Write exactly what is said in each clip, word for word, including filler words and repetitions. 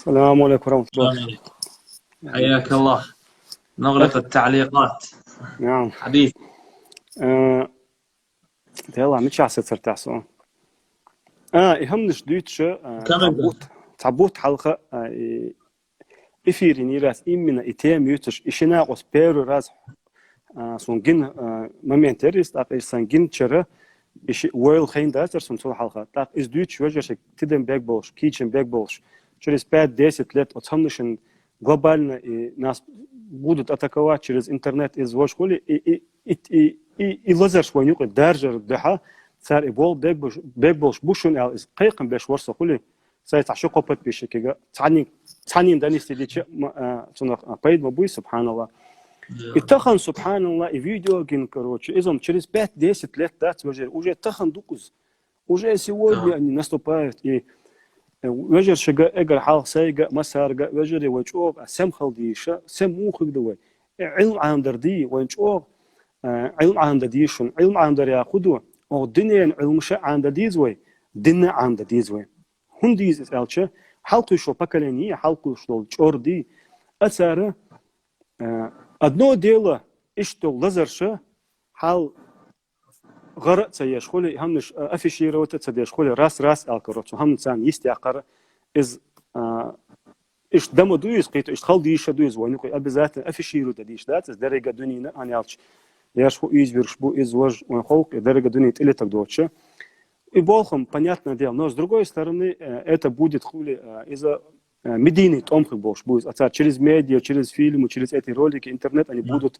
السلام عليكم ورحمة الله. السلام عليكم. حياك الله. نغلق التعليقات. نعم. حبيب. Э, Дела, мичахь сацар тӀехь со? А, и хӀаманаш дуьйцуш, а, Камера. Цхьабутт, Цхьабутт хьалха, а, и эфире нирас именно и тема юьйцуш, и ши накъос первый раз, а, сон гина, а, момент яр иза, тӀаккха иза сан гинчара, и ши войла хайн дацар сон цул хьалха. ТӀаккха иза дуьйцуш вежаршек тидам бег болуш, кийчам бег болуш. Через пять-десять лет оцу хӀаманашна глобально и нас будут атаковать через интернет из вож хули, и, и, и, и, и, и лазарш вайн юкъе даржар дуьхьа, цара и болу бег болуш, бег болуш бу шуна аьлла, иза кхайкхам беш вар со хули, сай цхьа ши-кхо подписчикига, цхьаннен, цхьаннен донести дича, ма, а, цунах, а, пайда ма буй, субханаллах. И тахан, субханаллах, и видео гин, короче, иза через пять-десять лет дац вежарий, уже тахан дукъ иза. Уже сегодня Да. Они наступают. И, э, вежаршига, эгар хьалха сайга, массаьрга, вежарий, вай чӀогӀа сема хила дийша, сема муха хир ду вай. Э, Ӏилма Ӏамадар дий, вайн чӀогӀа, э, Ӏилма Ӏамадар дийшун. Ӏилма Ӏамадар яхуду, оха дуьненан Ӏилмаша Ӏамадар дийза вай, динна Ӏамадар дийза вай. ХӀунда дийза иза аьлча, хьалкхуьйсуш долу поколение, хьалкхуьйсуш долу чӀор дий, а цара, э, одно дело, иштта долу лазарша, хьал гӀара а ца еш хули, хӀаманаш, а, афишировать а ца деш хули, раз-раз аьлла каро, цу хӀаман царна йист яккхара, иза, а, иштта дама ду иза, кхийта, иштта хала дийша ду иза, вайн юкъе обязательно афишировать дан дийша дац, иза деррига дуьненна, хӀана аьлча, еш хӀу иза вирш бу, иза вож, вайн ховкъ, и деррига дуьнен тӀелетаг доцуша. И болхам, понятное дело, но с другой стороны, э, это будет хули, э, иза, э, медийный тӀом хир болуш бу иза. А цара через медиа, через фильмы, через эти ролики, интернет, они Да. будут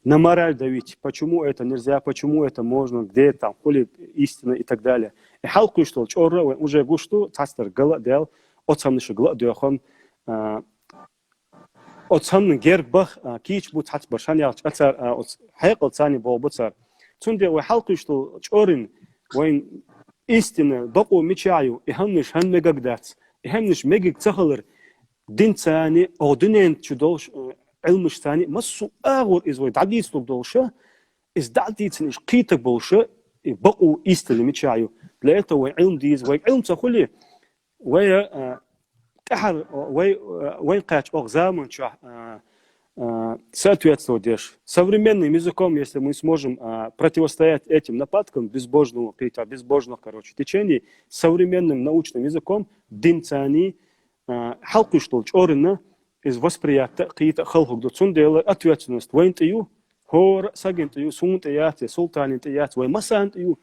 на мораль давить. Почему это нельзя, почему это можно, где там, хули истина и так далее. И хьалкхуьйсуш долу чӀорра вайн уже гуш ду, цхьацтара гала а даьлла, оцу хӀаманашка ла а доьхун, а, оцу хӀаманна герга баха, а, кийча бу цхьацбарш, хӀана аьлча, а, цара, а, оцу хьекъал царна болу бу цара. Цундела вай хьалкхуьйсуш долу чӀорин, вайн истина, бакъо мичахь ю, и хӀаманаш хӀунда мегаг дац, и хӀаманаш мегаг ца хилар, динца а, оха дуьнен чу долуш, э, Ӏилмашца а, массо а агӀор иза вай дӀадийцалур долуша, иза дӀа а дийцина, иза кхийтаг болуша, и бакъо истина мичахь ю. Для этого вай Ӏилма дийза, вай Ӏилма ца хули, вай, а, тӀаьхьара, вай, а, вайн кхаьчча оха заман чохь, а, а, соответствовать деш. Современным языком, если мы сможем, а, противостоять этим нападкам безбожного, кхийта безбожных, короче, течений, современным научным языком, динца а, а, хьалкхуьйсуш долу чӀорина, иза восприятие кхийта а хала хӀума ду. Цундела ответственность вайн тӀе ю, хӀора а сагана тӀе ю, суна тӀе яц, я Султанан тӀе яц, вай массарна тӀе ю.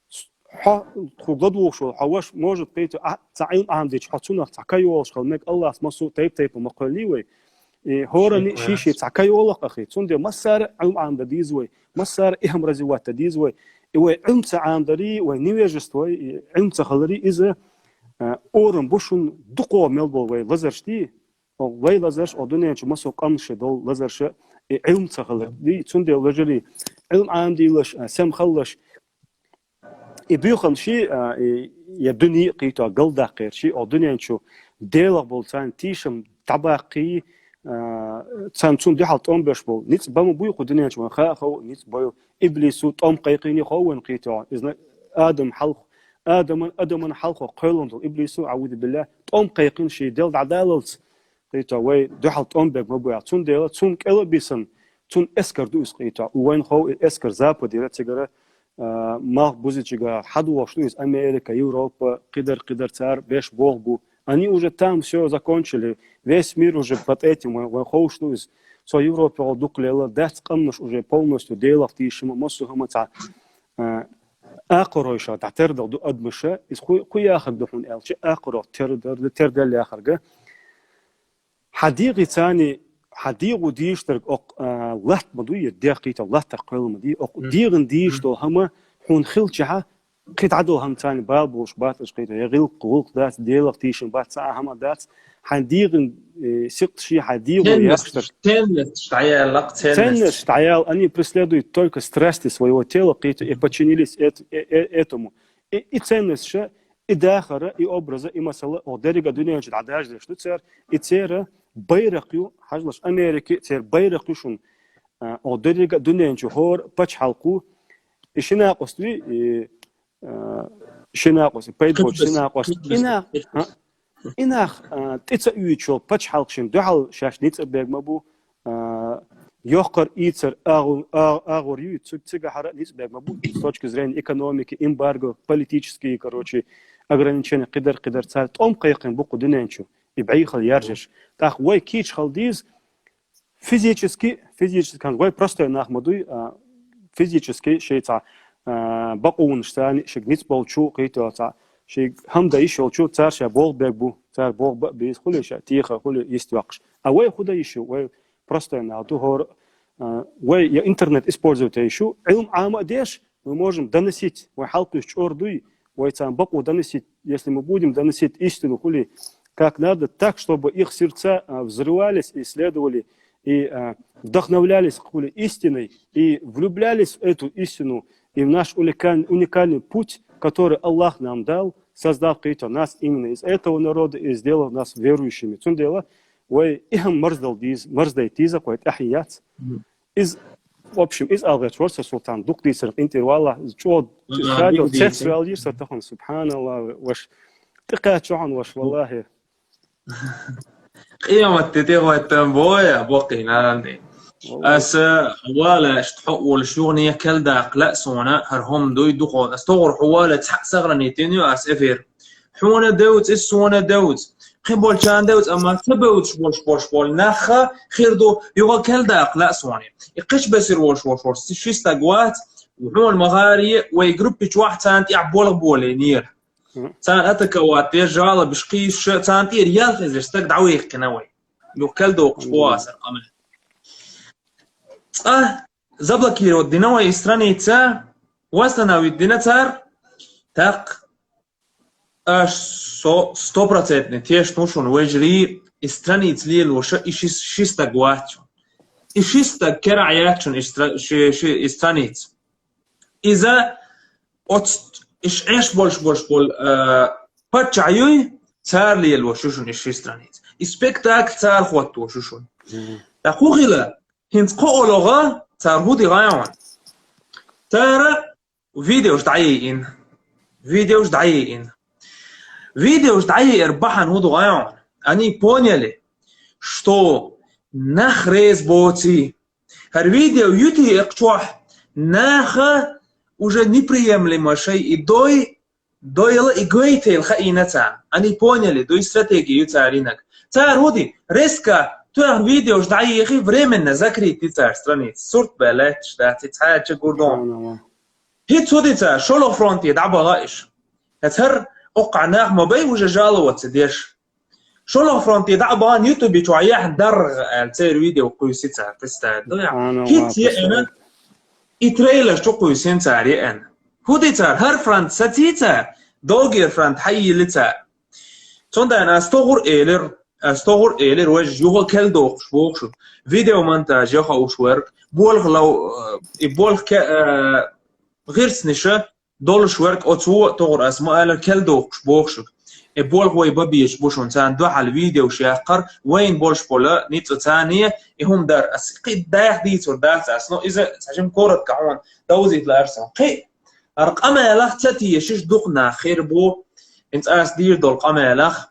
С-, хьо, тхо гладугӀуш волу, хьо ваша, может, кхийта, а, цхьа Ӏилма Ӏамадича, хьо цунах цхьа ка йолуш хила мега, Аллахьа массо а тайп-тайпа ма кхоьллий вай. И хӀоранна а ший-ший цхьа ка йолахь ахи. Цундела массара а Ӏилма Ӏамадан дийза вай, массара а и хӀума развивать дан дийза вай. И вай Ӏилма ца Ӏамадарий, вай невежество, и Ӏилма ца хиларий, иза, а, орам бу шуна дукхо мел болу вай лазарш дий, оха вай лазарш, оха дуьнен чу массо а къаьмнаш долу лазарша, и Ӏилма ца хилар дий, цундела вежарий, Ӏилма Ӏамадийлаш, а, сема хилалаш, и буьйханаш, а, и, я дуьне а кхийта галдаккхарш, оха дуьнен чу Делах болу царна тийшам дӀабаккхий, а, царна цунна дуьхьал тӀом беш болу. Ницкъ бан ма буй кху дуьнен чу вайн хаа хов, ницкъ бойла. Иблису тӀом кхайкхийний хов вайн кхийта. Иза Адам хьалха, Адаман, Адаман хьалха кхоьллина долу иблису, аӀузу биллахӀ, тӀом кхайкхийна шен Дела дӀадаллалц. Кхийта вай дуьхьал тӀом бег ма бу аьлла. Цундела цунна кӀел а бисина, цунна эскар ду иза кхийта. У вайн хов и эскар Западера цигара, а, малх бузичигара хьадогӀуш ду иза Америка, Европа, кхидар-кхидар цара беш болх бу. Они уже там всё закончили. Весь мир уже под этим, вайн, вайн ховш ду иза. Цо Европе гӀо дукха лелла, дац къаьмнаш уже полностью Делах тийшам, массо а хӀума цхьа, а, акхаройша дӀатердал ду адамаша. Иза кху, кху яхарг ду хьуна аьлча, акхарох тер-, тер-, тердал яхарга. Хьан дегӀи цани, хьан дегӀо дийшдарг окх, а, латта ма дуй, я дегӀ кхийта латтах кхоьлла ма дий, окх дегӀан дийш долу хӀума хьуна хилчахьа, кхин дӀадолу хӀума цани бала болуш бац аша кхийта, я гӀиллакх, гӀуллакх дац, Делах тийшам бац, цхьа а хӀума дац, хьан дегӀан, э, сикъташий, хьан дегӀо яхштар. Ценность дӀаяьлла, ценность. Ценность дӀаяьлла, они преследуют только страсти своего тела, кхийта, и подчинились эт-, э, э, этому. И, и ценностьша, и дахара, и образа, и масала, оха деррига дуьнен чу дӀадаждеш ду церан, и церан байракх ю, хьажалаш Америки, церан байракх ю шуна, а, оха деррига дуьнен чу хӀора пачхьалкхо, и ши накъост вий, и, а, ши накъост, и пайда боцу ши накъост, и на-, а, И нах, а, тӀе ца уьйчул пачхьалкхашна дуьхьал шаьш ницкъ бег ма бу, а, йоккхар ийцар агӀу-, а-, агӀор ю, цу-, цигахьара ницкъ бег ма бу, с точки зрения экономики, эмбарго, политические, короче, ограничения, кхидар, кхидар, цар тӀом кхайкхина бу кху дуьнен чу, и бӀайхал яржаш. ТӀаккха вай кийча хала деза, физически, физически, хӀанз вай простой нах ма дуй, а, физически шайца, а, бакъонаш царна, шайга ницкъ болчу, кхийто цхьа, шайга хӀама дан йиш йолчу, цар ша болх бег бу, цар болх ба беза, хули ша, теха, хули йист йоккхуш. А вай хӀу дан йиш ю, вай простой нах ду, хӀора, а, вай я интернет использовать йиш ю, Ӏилма Ӏама а деш, мы можем доносить, вай хьалкхуьйсу чӀор дуй, вай царна бакъо доносить, если мы будем доносить истину, хули, как надо, так, чтобы их сердца, а, взрывались и следовали, и, а, вдохновлялись, хули, истиной, и влюблялись в эту истину, и в наш уникаль-, уникальный путь, который Аллах нам дал, создав кхийто нас именно из этого народа и сделав нас верующими. Цундела вай и хӀама марздал диз-, марздай тиза кхой тӀехьяц. Из, в общем, из алгъечу вара со султан дукха дийцар къинтӀера, валлахь, чӀо, из хадо цец вал йир со тахан, субханаллах, ваш. ТӀекхаччо хьан ваш, валлахи. Къематте тӀехӀоттам боя, боккхий нанни. Аса хьо валаш, тхо волаш югӀне кел даккха лаьа суна, хӀара хӀума дуй дукхо. Ас тохар хьо вала цхьаъ сагӀранитин ю ас эфир. Хьона девц, из сона девц. Кхин болчан девц, амма ца бевцаш болш болш бол. Наха хир ду, югӀа кел даккха лаьа суна. И кхиш бесир волш волш волш. Ши стаг вац, хьона махари, вай группи чохь цан тӀехь болх боле нир. Цан атаковать, те жалобаш кхийсуша, цан тӀера ялх эзар стаг дӀавехкина вай. Юх кел доккхуш бо асар къамел. Цкъа заблокировать дина вай и страница, восстановить дина цар, так, аш со стопроцентный тешна ву шуна вежарий, и страница лелоша, и ши, ши стаг вац шун. И ши стаг керахь яц шун и стра-, ши, ши, и страница. Иза оцт иш Ӏеш болш болш бол, а, паччахь юй, цар лелош ю шун иш ши страница. И спектакль цар хоттош ю шун. Мгм. ТӀаккха хӀу хила, хӀинца кхоалогӀа, цар хӀу ди гӀайгӀун. Цара видеош дӀайийин. Видеош дӀайийин. Видеош дӀайийар бахьан хӀу ду гӀайгӀун. Они поняли, что нах рез боций. ХӀара видео юти экхчохь наха уже неприемлемо шай и дой, дойла и гойтел хаийна царна. Они поняли, дуй стратегию царинаг. Цар хӀу ди, резко, тоьхна видеош дӀайихи, временно закрыть ди цар страница. Сурт бе лаьтташ дац, и цхьаьча гурдон. ХӀиц хӀу ди цар, шоло фронте дӀабаха иш. ХӀацар оккха нах ма бай уже жаловаться деш. Шоло фронте дӀа а бахана, ютубе чохь яхьна даргӀа аьлла, церан видео кхуьйси цара, представь, да, яхь. ХӀиц еана, и трейлер чу кхуьйсина цара еана. ХӀу ди цара, хӀара фронт саций цара, доггера фронт хьайийли цара. Цундела ас тохур элира, ас тохур элира, вежа юха кел дохуш бохуш. Видеомонтаж яха уш верг, болх лав, э, и болх ке-, э, гӀирсниша, долуш верг оцо а тохур ас ма аьлла, кел дохуш бохушиг. И болх вай бабечу бу шуна, царна дуьхьал видеош яккхар, вайна болуш бола, ницкъ царна, и хӀума дар. Ас кхин дайх дийцур дац ас, но иза цхьа жим коротко хьуна довзийта лаьара сан. Кхин, хӀара къамелах ца тешаш дукха нах хир бу, хӀинца ас дийр долу къамелах.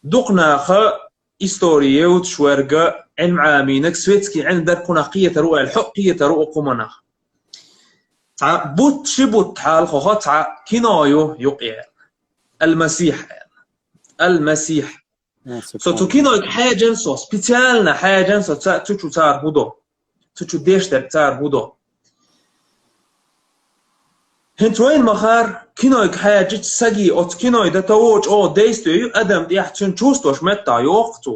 Дукха наха истори евзаш верга, Ӏилма Ӏамийнаг, светский Ӏилма дар кхунах кхетар ву аьлла, хьо а кхетар ву окху манах. Цхьа бутт, ши бутт хьалхоха цхьа кино ю юкъе. Ал-Масих аьлла. Ал-Масих. Со цу кинойга хьаьжина со, специально хьаьжина со, ца-, цу чу цара хӀу до. Цу чу деш дерг цара хӀу до. ХӀинца вайна ма-харра, кинойга хьаьжча саги оцу киной дан таво чӀогӀа действие ю, адам тӀехь цуьнан чувстваш меттахь йоху цо.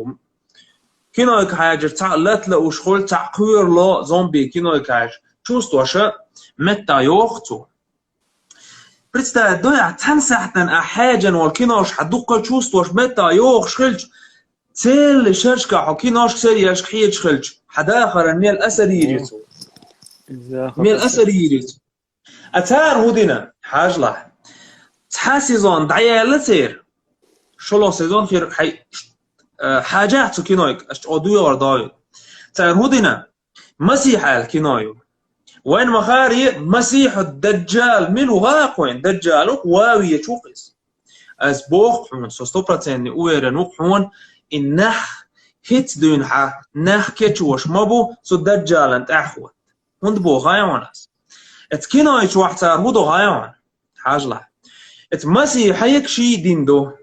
Кинойга хьаьжча цхьаъ лата лууш хуьлу, цхьаъ кхоьрало, зомби кинойга хьаьжча чувстваша меттахь йоху цо. Представь, дуй ахь, цхьана сахьтана ахь хьаьжина волу кинош хьан дуккха чувстваш меттахь йохуш хилча, церли шершка хьо киношка, сериалшка хьежаш хилча, хьан дахаран мел асар йийр ю цо. Мел асар йийр ю цо. А цара хӀу дина, хьажалахь. Цхьа сезон дӀаяьлла церан. ШолгӀа сезон хир хьай-, э, хьаьжахь цу кинойга, аш чӀогӀа доьгӀар дой. Цара хӀу дина, Масих аьлла кино ю. Вайн ма-харра, Масиху Даджал, мила ву гӀа кхойн, Даджал ву, ван вечу ву иза. Ас боху хьуна, со сто процентов уверен ву хьуна, и нах хӀинца дуьйна хьа, нах кечвеш ма бу, цу даджалан тӀаьхьахӀотта. ХӀунда боху хьуна ас? Эцу кинойчохь цара хӀун до хьуна? Хьажалахь. Эцу масихьайга ший дин ду.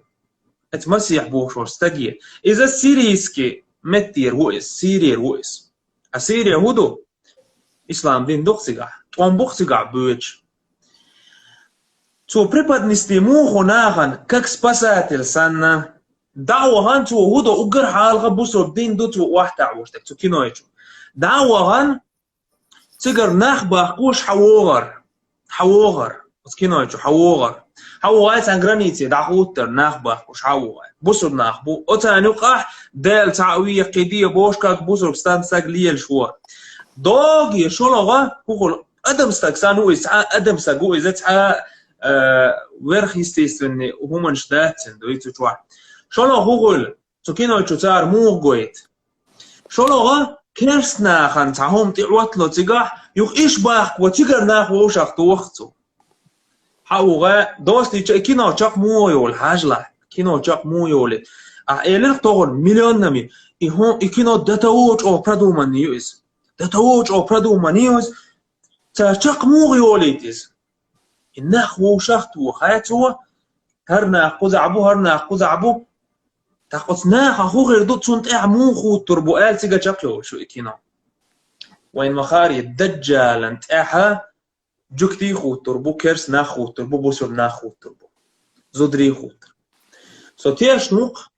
Эцу масихь бохуш волу стаге. Иза сирийский меттера ву иза, Сирера ву иза. А Сирия хӀун ду? Ислам дин ду-кх цигахь. ТӀом бу-кх цигахь боьдуш. Цо преподнести муха нахана, как спасатель санна. ДӀа а вахана цо хӀун до, уггар хьалха бусурба дин ду цо охьатаӀош дерг, цу кинойчу. ДӀа а вахана, цигара нах бахкош хьан вогӀар. Хьан вогӀар. Оцу кинойчу хьан вогӀар. Хьан вогӀай цхьана границе дӀахӀуттар, нах бахкош хьан вогӀай. Бусурба нах бу. Оцарна юкъахь Дела цхьаъ вехкхий де бохуш, как бусурба стан стаг лелаш ву. Доге шолгӀа хӀухула адам стаг санна ву иза, цхьа адам стаг ву иза, цхьа, э, верхъестественный хӀуманаш дац цуьнан, дуй цу чохь. ШолгӀа хӀухула, цу кино чу цара муха гойту? ШолгӀа керстанахана цхьа хӀума тӀеӀоттало цигахь, юха иш бахка, цигара нах вовшах тоху цо. Хьан ву гӀа, достича и кино чекх муха йолу, хьажалахь, кино чекх муха йолу. Ахьа элира тохана миллионнами, и хӀун, и кино до того чӀогӀа продуманный ю иза. До того чӀогӀа продуманный ю иза. Цара чекх муха йолийта иза? И нах вовшах тоху, хьа цо, хӀара нах кхузахь бу, хӀара нах кхузахь бу. ТӀаккха оцу наха хӀун хир ду, цунна тӀаьхьа муха хӀуттур бу аьлла цига чекх йолуш ю и кино. Вайн ма-хаъара, даджалан тӀаьхьа жуьгтий хӀуттур бу, керс нах хӀуттур бу, бусурба нах хӀуттур бу. Зударий хӀуттур. Со тешна ву-кх,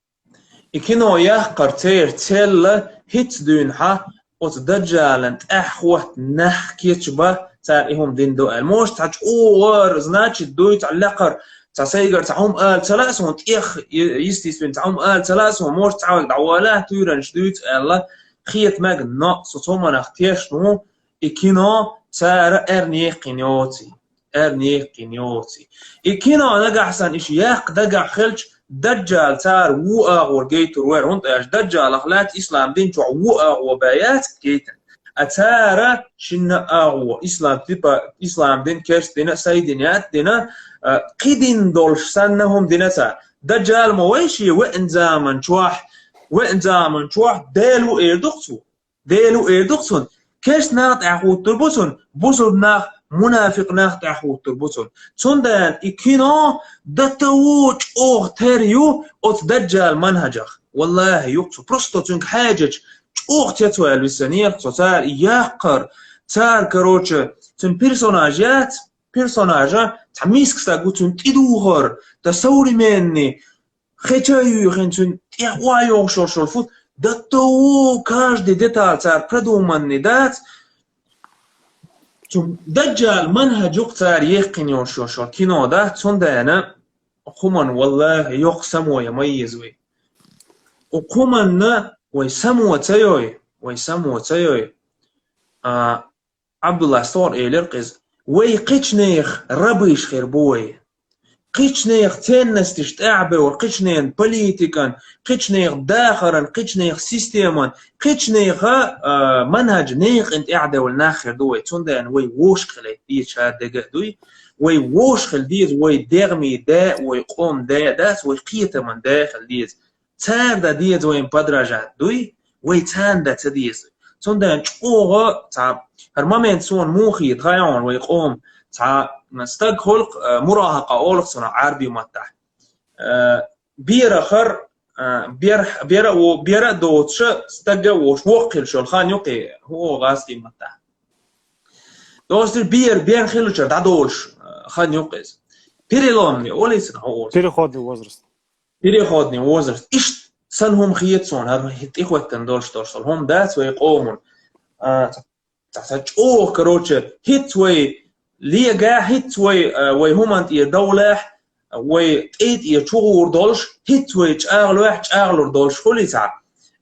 и кино яккхар церан целла хӀинца дуьйна хьа, оцу даджалан тӀаьхьахӀотта нах кечбан, цара и хӀума дина ду аьлла. Может, цхьа чӀогӀа, значит, дуй цхьа лекхар, цхьа сайгара цхьа хӀума ала ца лаьа суна, тӀех, естественно, цхьа хӀума ала ца лаьа суна, может, цхьа вайга дӀавола, туьйранаш дуьйцу аьлла, хета мега, но со цу хӀуманах тешна ву, и кино цара эрна яьккхина йоций. Эрна яьккхина йоций. И кино нагахь санна иша яккха дагахь хилча, даджал цара ву агӀор гайтур вара, хӀунда аьлча даджалах лаьцна ислам дин чохь ву агӀо бен яц гайтина. А цара шинна агӀо, ислам типа, ислам дин, керст дина, сай дин яц дина, а, кхин дин долуш санна хӀума дина цара. Даджал ма вай шен веана заман чохь, веана заман чохь Дела ву эр ду-кх цо. Дела ву эр ду-кх цунна. Керст нах тӀаьхьахӀуттур бу цунна, бусурба нах, мунафикъ нах тӀаьхьахӀуттур бу цунна. Цундела и кино до того чӀогӀа тера ю оцу даджал манхьажах. Валлахи, ю-кх цо. Просто цуьнга хьаьжача, чӀогӀа цецваьлла висанера цо. Цара и яккхар, цара, короче, цуьнан персонаж яц, персонажа цхьа миска стаг ву, цуьнан тӀедухар, дан современный, хеча а юьйхина, цуьнан тӀехь охьайогӀуш йолуш йолу фут, до того каждый деталь цара продуманный дац, цу даджал манхьаж ю-кх цара яьккхина йолуш йолу кино дац, цундела хӀуманна, валлахи, йоккха само ян ма еза вай. ХӀуманна вай само ца йой, вай само ца йой. А, Ӏабдулла стор элира кхиза: «Вай кхечу нехан рабыш хир бу вай. Кхечу нехан ценносташ тӀаьхьабевр, кхечу нехан политикан, кхечу нехан дахаран, кхечу нехан системан, кхечу нехан, а, манхьаж, некъан тӀаьхьадевлла нах хир ду вай. Цундела вай вовшах хила деза, ша дега а дуй. Вай вовшах хила деза, вай дегӀмий да, вай къоман да а дац, вай кхетаман да хила деза. Цара дан деза вайна подражать, дуй? Вай царна дан ца деза. Цундела чӀогӀа цхьа, хӀара момент суна муха хета хаьий хьуна вай къоман, цхьа стаг хуьлу-кх, а, мурахьакъа олу-кх цунах Ӏаьрби маттахь. А, берахар, а, бер-, бера а во-, бера а доцуша, стаг а волуш, воккха хилла йолу хан ю-кх и, хӀун олу гӀазкхийн маттахь. Доцуш бер, бен хиллачуьра дӀадолуш, а, хан ю-кх иза. Переломный олу-кх цунах, хӀун олу? Переходный возраст. Переходный возраст. Иштта санна хӀума хета суна, хӀара тӀехӀоьттина долуш долуш долу хӀума дац вай къоман. А, цхьа, цхьа чӀогӀа, короче, хӀинца вай легахь, хӀинца вай, а, вай хӀуманна тӀера довлахь, вай тӀе-тӀе чугӀур долуш, хӀинца вай чӀагӀлохь, чӀагӀлур долуш хуьлий цхьа.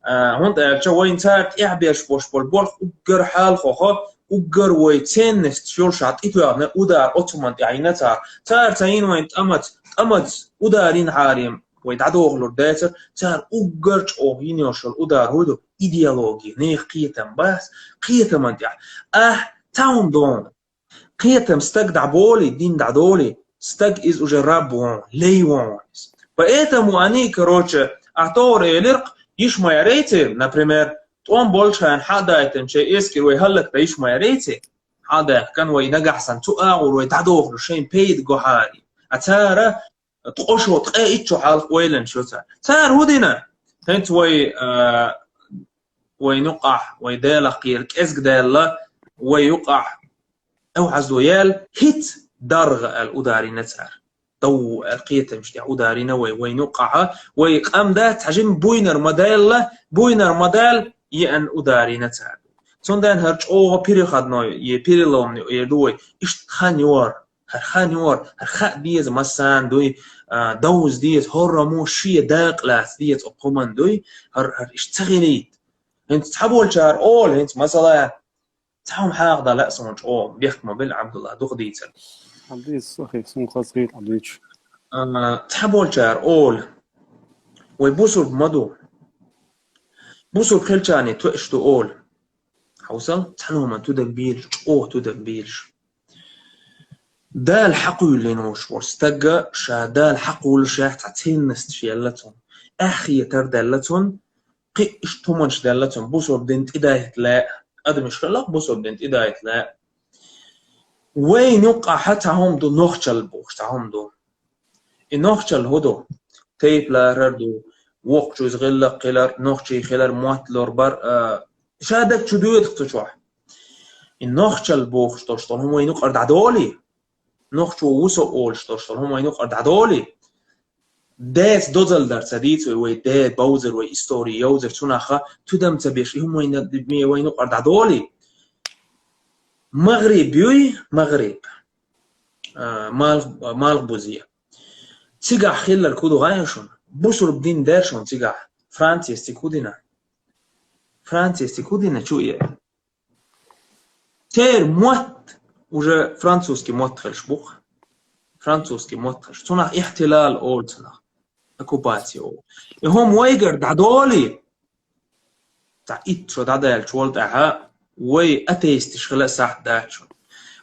А, хӀунда аьлча вайна цара тӀехь беш бош болу болх уггар хьалхоха, уггар вай ценносташ йолуш а тӀетоьхна удар оцу хӀуманна тӀехь йина цара. Цара ца йина вайна тӀамаца, тӀамаца удар йинахьара вай дӀадохалур дацара, цара уггар чӀогӀа йина йолуш йолу удар хӀун ду? Идеология, нехан кхетам бац, кхетаман тӀехь. Ахь цхьа хӀума дона. Кхетам стаг дӀаболий, дин дӀадолий, стаг из уже раб вон, лей вон. Поэтому они, короче, а то элирк, йиш ма ярайта, например, тӀом болчхьан хьадайтан чей эскир вай хӀаллакда йиш ма ярайта, хьадайх кан вай нагахь сан цу агӀор вай дӀадохлу шайн пайда гохьари. А цара ткъо шо, ткъе итт шо хьалха ойланаш ю цара. Цара хӀу дина? ХӀинца вай, а, вай юкъахь, вай Делах кхера кӀезга даьлла, вай юкъахь, эвхьаздо яьлла, хӀинца даргӀа аьлла ударина цара. Дов аьлла кхетамаш тӀехь ударина вай, вай юкъахьа, вай къам дац, хьажим буйнар ма даьлла, буйнар ма даьлла, еана ударина цара. Цундела хӀара чӀогӀа переходной, е переломный эр ду вай, иштта хан йора. ХӀара хан йора, хӀара хаа деза массарна дуй, а, довза деза, хӀоррамо шен дакъа лаца деза, окхуман дуй, хӀара, хӀара иштта ца хилийта. ХӀинца цхьаболчара ола, хӀинца масала, цхьа хӀума хьаха дан лаьа суна чӀогӀа, бехк ма била, Ӏабдулла, дукха дийцар. Хьадийца, сахи, суна хазахийта Ӏабдийчу. А, цхьаболчара ола, вай бусург ма ду. Бусург хилчарна тоьаш ду ола. Хьовсал, цхьана хӀуман тудам бийлаш, чӀогӀа тудам бийлаш. Дала хьакхуьйлина вуш вара стагга, ша Дала хьакхуьйлуш яхь цхьа ценносташ елла цунна. Ахьхетар делла цунна, кхиъ иштта хӀуманаш делла цунна, бусург дин тӀедайта лаьа. Адамаш хилла бусург дин тӀедайта лаьа. Вайна юкъахьа цхьа хӀума ду нохчалла бохуш, цхьа хӀума ду. И нохчалла хӀу ду? Тайп ларар ду, воккхачуьнца гӀиллакх хилар, нохчий хилар, мотт лорбар, а, ша даг чу доьдух цу чохь. И нохчалла бохуш долуш долу хӀума вайна юкъара дӀадолий? Нохчо ву со олуш долуш долу хӀума вайна юкъара дӀадолий? Деца дозалла дар ца дийца вай, вай де бовзар, вай истори йовзар, цунаха тудам ца беш, и хӀума вайна, вайна юкъара дӀадолий? МагӀриб юй, МагӀриб. А, малх-, малхбузе. Цигахь хилларг хӀу ду гӀайна шуна? Бусург дин дер шуна цигахь. Францияс цига хӀу дина? Францияс цига хӀу дина чу э? Церан мотт уже французский мотт хилаш бу-кх. Французский мотт хилаш. Цунах ихтилал олу цунах. Оккупация олу. И хӀума вайгара дӀадолий? Цхьа итт шо дӀадаьллачу волу тӀаьхьа, вай атеисташ хила а сахьт дац шуна.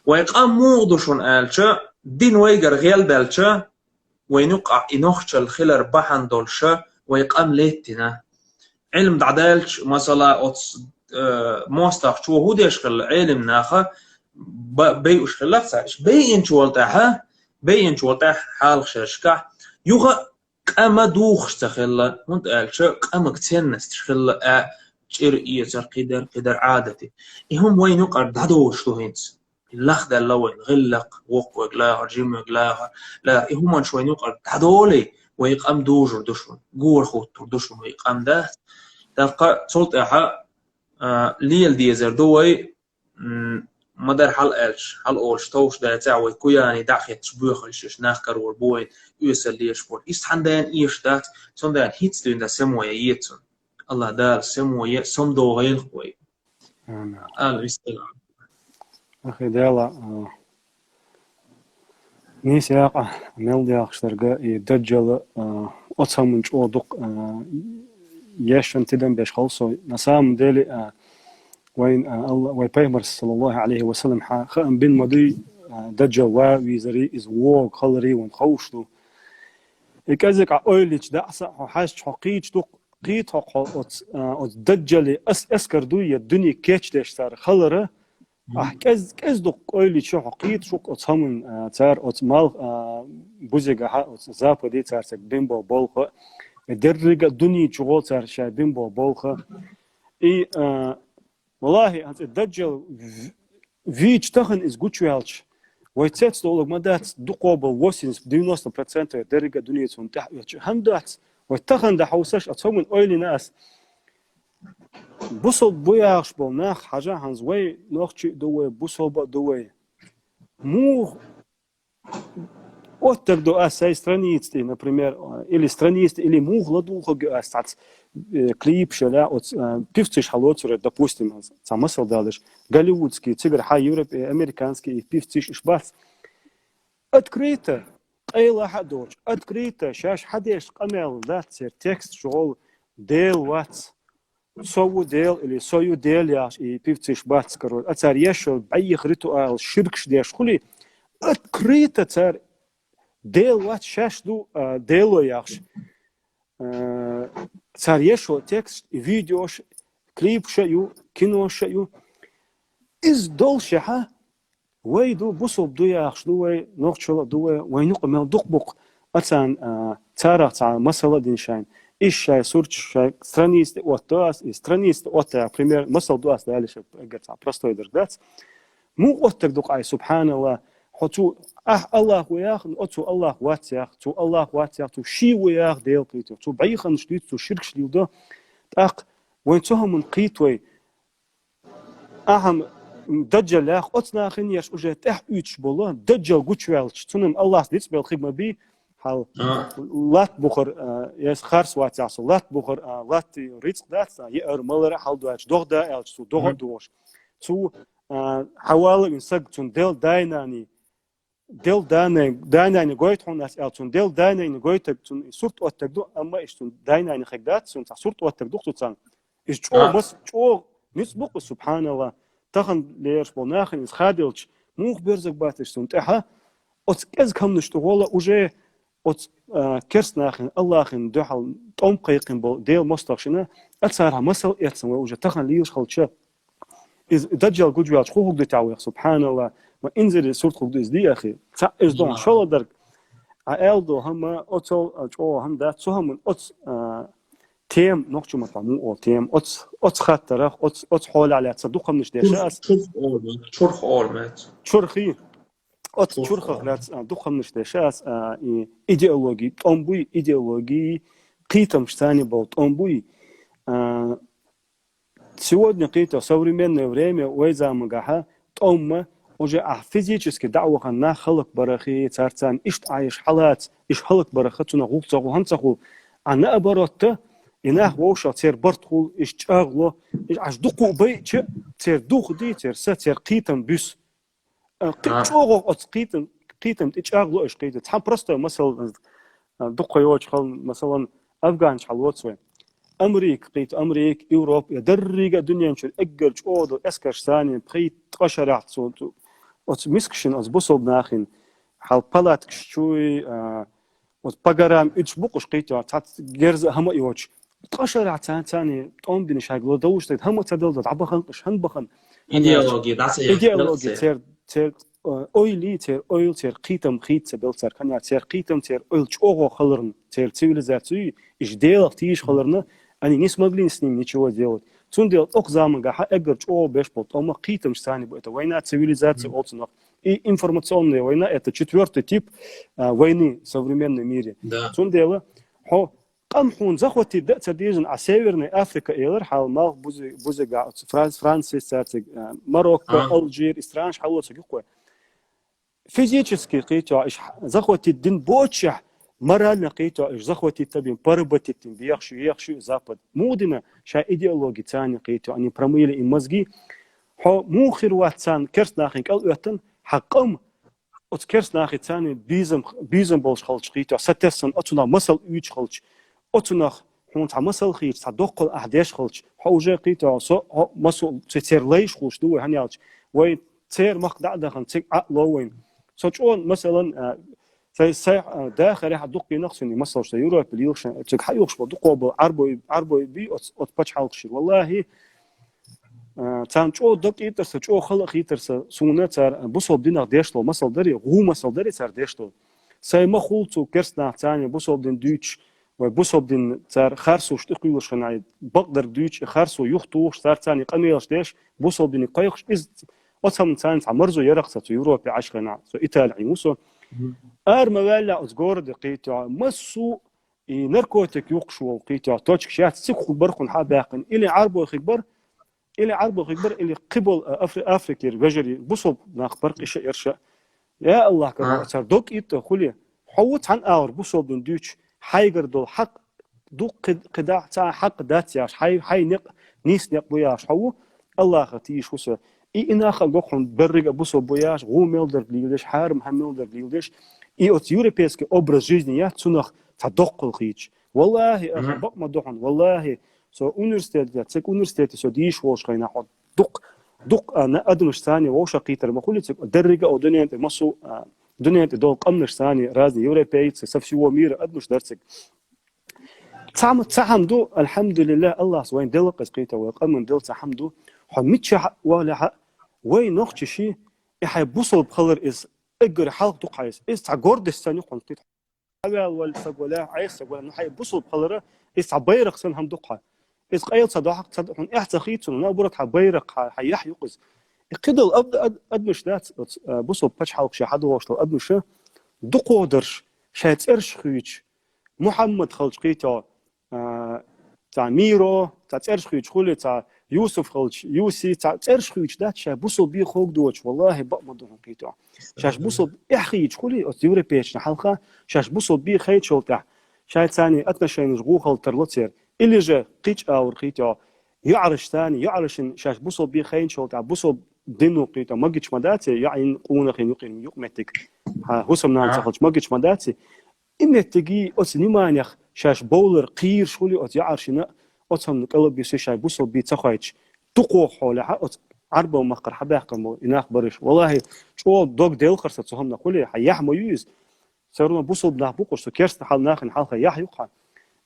Вай къам муха ду шуна аьлча, дин вайгара гӀелдаьлча, вайна юкъахь и нохчалла хилар бахьана долуша, вай къам леттина. Ӏилма дӀадаьлча, масала, оцу, э, мостагӀчо хӀу деш хилла, Ӏелим наха ба-, байуш хилла цара. Байинчу волу тӀаьхьа, байинчу волу тӀаьхьа хьалха шершкахь, юха а къама духуш ца хилла, хӀунда аьлча къамага ценносташ хилла а, чӀир эцар, кхидар, кхидар Ӏадати. И хӀума вайна юкъара дӀадолуш ду хӀинца. Лахдаьлла вайн гӀиллакх, воккхавег лахар, жимавег лахар, лахар. И хӀуманаш вайна юкъара дӀадолий, вай къам дужур ду шуна, гора хуттур ду шуна вай къам дац. ТӀаккха цул тӀаьхьа, а, лела дезар ду вай, м, ма-дарра хьал аьлча, хьал олуш товш дацахь, вай куяний дӀахетташ боьхалш еш, нах карор бу вайн, оьсал леш болу. Иза цхьана дена эш дац, цундела хӀинца дуьйна дан семо я ецун. Аллах Дала семо е, сом догӀу гӀелах вай. Амин. Ала вистина. Ахи Дала, а, нийса якъа мел дехаш дерга и даджала, а, оцамун чӀо дукх, а, ешан тидам беш халсо. На самом деле, а, вайн, а, Алла, вай пайхамар саллаллаху алейхи ва саллям ха-, хаам бин ма дуй, а, даджал ва визари, из вог халари ван ховш ду. И кӀезиг а ойлич даса, хьо хьаьжч, хьо кхийч дукх, кхийт хьо, хьо оц, а, оц даджали ас эскар дуй, я дуьне кечдеш цара халара, Ахь кӀез-, кӀез дукха къойлича хьо кхийта шух оцу хӀаман, а, цара оцу малх, а, бузигахьа, оцу западе цара цига бин болу болха, и деррига а дуьнен чухула цара ша бин болу болха. И, а, валлахӀи, хӀанз и даджал в-, вийча тахана иза гучуваьлча, вай цец долуг ма дац, дукхо болу восемьдесят, девяносто процентов деррига а дуьнен цунна тӀехь оьцу. ХӀан дац, вай тахана дан хьовсаш, оцу хӀаман ойлина ас. Бусалба бу яхаш болу нах хьажа хӀанз вай нохчий а ду вай, бусалба а ду вай. Муха оттаг ду ас сайн страница тӀе, например, или страница тӀе, или муха ладугӀу хӀума ас цхьац, э, клипаш яла, оц, э, певцаш хьалоцура, допустим, цхьа масал далаш, голливудский, цигара хьа европе, американский и певцаш иш бац. Открыто, къайла хьа доцу, открыто, шаьш хьадеш къамел дац церан текст чугӀол Дела вац, со ву Дела или со ю Дела яхаш и певцаш бац, короче. А цара еш йолу бӀеха ритуал, ширкаш деш хули, открыто цара Дела вац, шаьш ду, а, Дело яхаш. А, цар ешо текст, и видеош, клипаш а ю, кинош а ю. Иза доллушехь, вай ду, бусалба ду яхаш ду вай, нохчалла ду вай, вай нукъа мел дукха букъ. Ацан, а, царах цхьа масала дина шайна. Иш шай сурч, шай страница тӀе оттаду ас, и страница тӀе отта, пример, масала ду ас, дали шай, эггар цхьа простой дерг дац. Муха оттаг ду-кх ай, субханаллах, хьо цу, ахь Аллах ву яха, оцу Аллах вац яха, цу Аллах вац яха, цу ший ву яха Дела кхийто, цу бӀеханаш дуьйцу, цу ширкаш леладу. ТӀаккха вайн цу хӀаман кхийта вай, ахьа-м Даджал яха, оцу нахана еш уже тӀехь уьйцуш болу, Даджал гучуваьлча, цунна-м Аллас дицбелла хиг ма бий, хьал А. латта бухар, а, ес харс вац яхсо, латта бухар, а, латта рицкъ дац, а, еара, малара хьал доьлча, догӀа да аьлча, цу догӀа а Мгм. догӀуш. Цу, а, хьавала вин саг, цун Дел дайнани, Дел данай, дайнайна гойта хьуна ас аьлла, цун Дел дайнайна гойтаг, цун сурт оттаг ду, амма иш цун дайнайна хиг дац, цун цхьа сурт оттаг ду цу цан. Иш чӀогӀа А. мас, чӀогӀа ницкъ бу-кх, субханаллах. Тахан лераш болу нахана иза хаделча, муха берзаг бац иш цун тӀехьа? Оцу кӀезиг хӀаманаш тӀе гӀолла уже оцу, а, керст нахана, Аллахана дуьхьал тӀом кхайкхина болу Дела мостагӀашна, а царах масал эцна вай уже тахан лелаш хилча. Иза Даджал гучуваьлча хӀун хӀуг ду тӀехь вайх, субханаллах, ма инзаре сурт хӀуг ду иза диахи. Цхьаъ иза дохьуна шолгӀа дерг. Ӏа аьлла долу хӀама, оцул, а, чӀогӀа хӀама дац, цу хӀаман оцу, а, тема, нохча маттахь муха олу тема, оцу, оцу хаттарах, оцу, оцу хьолехь лаьцна дукха хӀаманаш деша ас. Чурх олу, чурх олу меца. Чурхи. Оцу Чурх чурхах олу. Лаьцна, а, дукха хӀаманаш деша ас, а, и идеологи тӀом буй, идеологи кхетамаш царна болу тӀом буй. А, Сегодня кхийта современное время, вай заманахь тӀом ма, уже ахь физически дӀа а вахана нах хӀаллакбарахи, царца иштта Ӏа иш хьалаца, иш хӀаллакбарах цунах гӀуллакх ца гӀо, хӀунда ца хуьлу. А наоборот, и нах вовшах церан барт хуьлу, иш чӀагӀло, иш Ӏаш дукха байча, церан дух ди, церан са, церан кхетам буьсу. А, кхин А. чӀогӀа оцу кхетам, кхетам тӀе чӀагӀло иш кхийта. Цхьа простой масал, а, дукха йоцуш хала, масалан, афганаш хьалоцу вай. Америка кхийта, Америка, Европа, я деррига а дуьнен чуьра эггара чӀогӀа долу эскарш санна, пхийтта-ткъа шарахь цу, цу, оцу мискашна, оцу бусалба нахана, хьал палаткаш чуй, а, оцу пагарам уьдуш бу-кх уьш кхийта, цхьацца герза а хӀама а йоцуш. Ткъа шарахь царна, царна тӀом бина шайга ло довлуш дерг, хӀама ца далла, дӀабахана-кх уьш, хӀунда бахана? Идеология, дӀа ца яхна Идеология, церан. Церан, церан, э, ойли, церан ойла, церан кхетам хийца ца белла цара, кхана церан кхетам, церан ойла чӀогӀа хиларна, церан цивилизаци, иш Делах тийша хиларна, они не смогли с ним ничего сделать. Цундела окху заманахь эггара чӀогӀа беш болу тӀом кхетамаш царна бу, это война цивилизаций олу цунах. И информационная война, это четвёртый тип, а, войны в современном мире. Да. Цундела хьо къам хьуна захватить дан а ца дезна, а Северная Африка элира, хьал малх бузи-, бузига оцу Франц-, Франция цаьрциг, а, Марокко, А. Алжир, и странаш хьалоцург юккъе. Физически кхийта иш захватить дина боцушехь, морально кхийта иш захватить бина, поработить дина, бехаш ю, ехаш ю Запад. Муха дина, шайн идеологи царна кхийта, они промыли им мозги. Хьо муха хир вац царна керст нахана кӀел оьттан, хьан къам оцу керст нахе царна бийзам, бийзам болуш хилча кхийта, сатессан оцунах масал уьйцуш хилча, оцунах хьуна цхьа масал хийча, цхьа доккхал ахь деш хилча, хьо уже кхийта, со, хьо, масал, цу церан лайш хуш ду вай, хӀана аьлча, вай церан махка дӀа а дахана, цига Ӏа а ло вайна. Со чӀогӀа, масалан, а, сай, сай, а, дахарехь а дуккхийнах цуьнан масалш, сан Европе лелаш, цига хьаюхуш болу дукхо болу Ӏарбой, Ӏарбой бий оц, оц пачхьалкхашира. Валлахи, а, царна чӀогӀа дог кӀийттар сан, чӀогӀа хала а хийтар сан, суна цара бусалба динах деш долу масал дарий, гӀу масал дарий цара деш долу. Сай ма хуьлу цу керст нах царна бусалба дин дуьйцуш, вай бусалба дин цара харсуш тӀекхуьйлуш хинай, бакъдерг дуьйцуш, и харсо юхатухуш, цара царна къамелаш деш, бусалба диниг кхойкхуш, иза оцу хӀаман царна цхьа марзо ярах сан цу Европе Ӏаш хинахь, со Итали Ӏийна ву со. Мгм. Ара ма ваьллехь оцу городе кхийта, массо а и наркотик юхкуш волу кхийта, точкаш яц, цига хӀуг бар хьуна хьа а баьккхина. Или Ӏарбой хиг бар, или Ӏарбой хиг бар, или кхиболу, а, Афри-, Африкера вежарий, бусалба нах бар кхиша ерша. Я Аллах, А. цара дог кӀийттар хуьлий. Хьо ву цхьана агӀор бусалба дин дуьйцуш, хьайгара долу хьакъ ду кхи-, кхидӀа а ца хьакъ дац яхаш, хьай, хьай некъ, нийса некъ бу яхаш хьо ву, Аллахах тийша ву со. И, и нах а го хьуна берриг а бусалба бу яхаш, гӀу мел дерг лелдеш, хьарам хӀама мел дерг лелдеш. И оцу европейский образ жизни яц цунах цхьа доккхал хийча. Валлахи, аха, Мгм. бакъ ма ду хьуна, валлахи, со университете, цига университете со дийша волуш хенахь, хьо дукх-, дукх-, а, на-, адамаш царна вовшах кхийтар ма хуьлу цига, деррига а дуьнен тӀе массо а, а, Дунен тӀа долу къамнаш санна, разные европейцы, со всего мира адамаш дара цига. Цхьа хӀама, цхьа хӀама ду, альхьамдулиллахӀ, Аллахьас вайна делла-кх иза, кхетий, вай къаман делла цхьа хӀама ду. Хьо миччахьа а валахь а, вай нохчаша, и хьайн бусалба хилар иза эггара хьалха ду-кх хьан иза. Иза цхьа гордость санна ю-кх хьуна, кхетий. Хьо ваьлла валахь, саг валахь, Ӏеса саг валахь, ну хьайн бусалба хилар, иза цхьа байракх санна хӀама ду-кх хьан. Иза къайла ца дохьу-кх, ца, хьуна эхь ца хи цунах, наоборот, хьан байракх, хьан, хьан яхь ю-кх иза. И кхидолу ад-, ад-, адамаш дац оцу, а, бусалба пачхьалкхаша хьадогӀуш долу адамаш, дукхахдарш шайн цӀераш хуьйцуш, Мухьаммад хилча, кхетий, а, цхьа Миро, цхьа цӀераш хуьйцуш хуьлий, цхьа Юсуф хилча, Юси, цхьа цӀераш хуьйцуш дац шайн бусалба бен хӀума доцуш, валлахӀи, бакъ ма ду хьуна, кхетий. Шаьш бусалба эхь хиъча хуьлий оцу европейчна хьалха, шаьш бусалба бен хайчул тӀаьхьа, шайн царна отношенеш гӀо хила тарло церан. Или же кхечу агӀор, кхетий, йоӀараш санна, йоӀаршна шаьш бусалба бен хайначул тӀаьхьа, бусалба дино, кхетий, магийча ма дац, йоӀин, къонахин юкъин, юкъаметтиг, хьан хӀусамнана ца хилча магийча ма дац. И меттиге оцу вниманиех шаьш бовлар кхийраш хуьлий оцу йоӀаршна, оцу хӀуманна кӀалбисий шайн бусалба бен ца хойтуш. Дукхах хьолехь а оцу Ӏарбойн махкара хьабаьккхина болу и нах бараш. ВаллахӀи, чӀогӀа дог делхар сан цу хӀуманах хуьлий, хьан яхь ма ю иза. Цара бусалба нах бу-кх уьш, со керста хьал нахана хьалха яхь ю-кх хьан.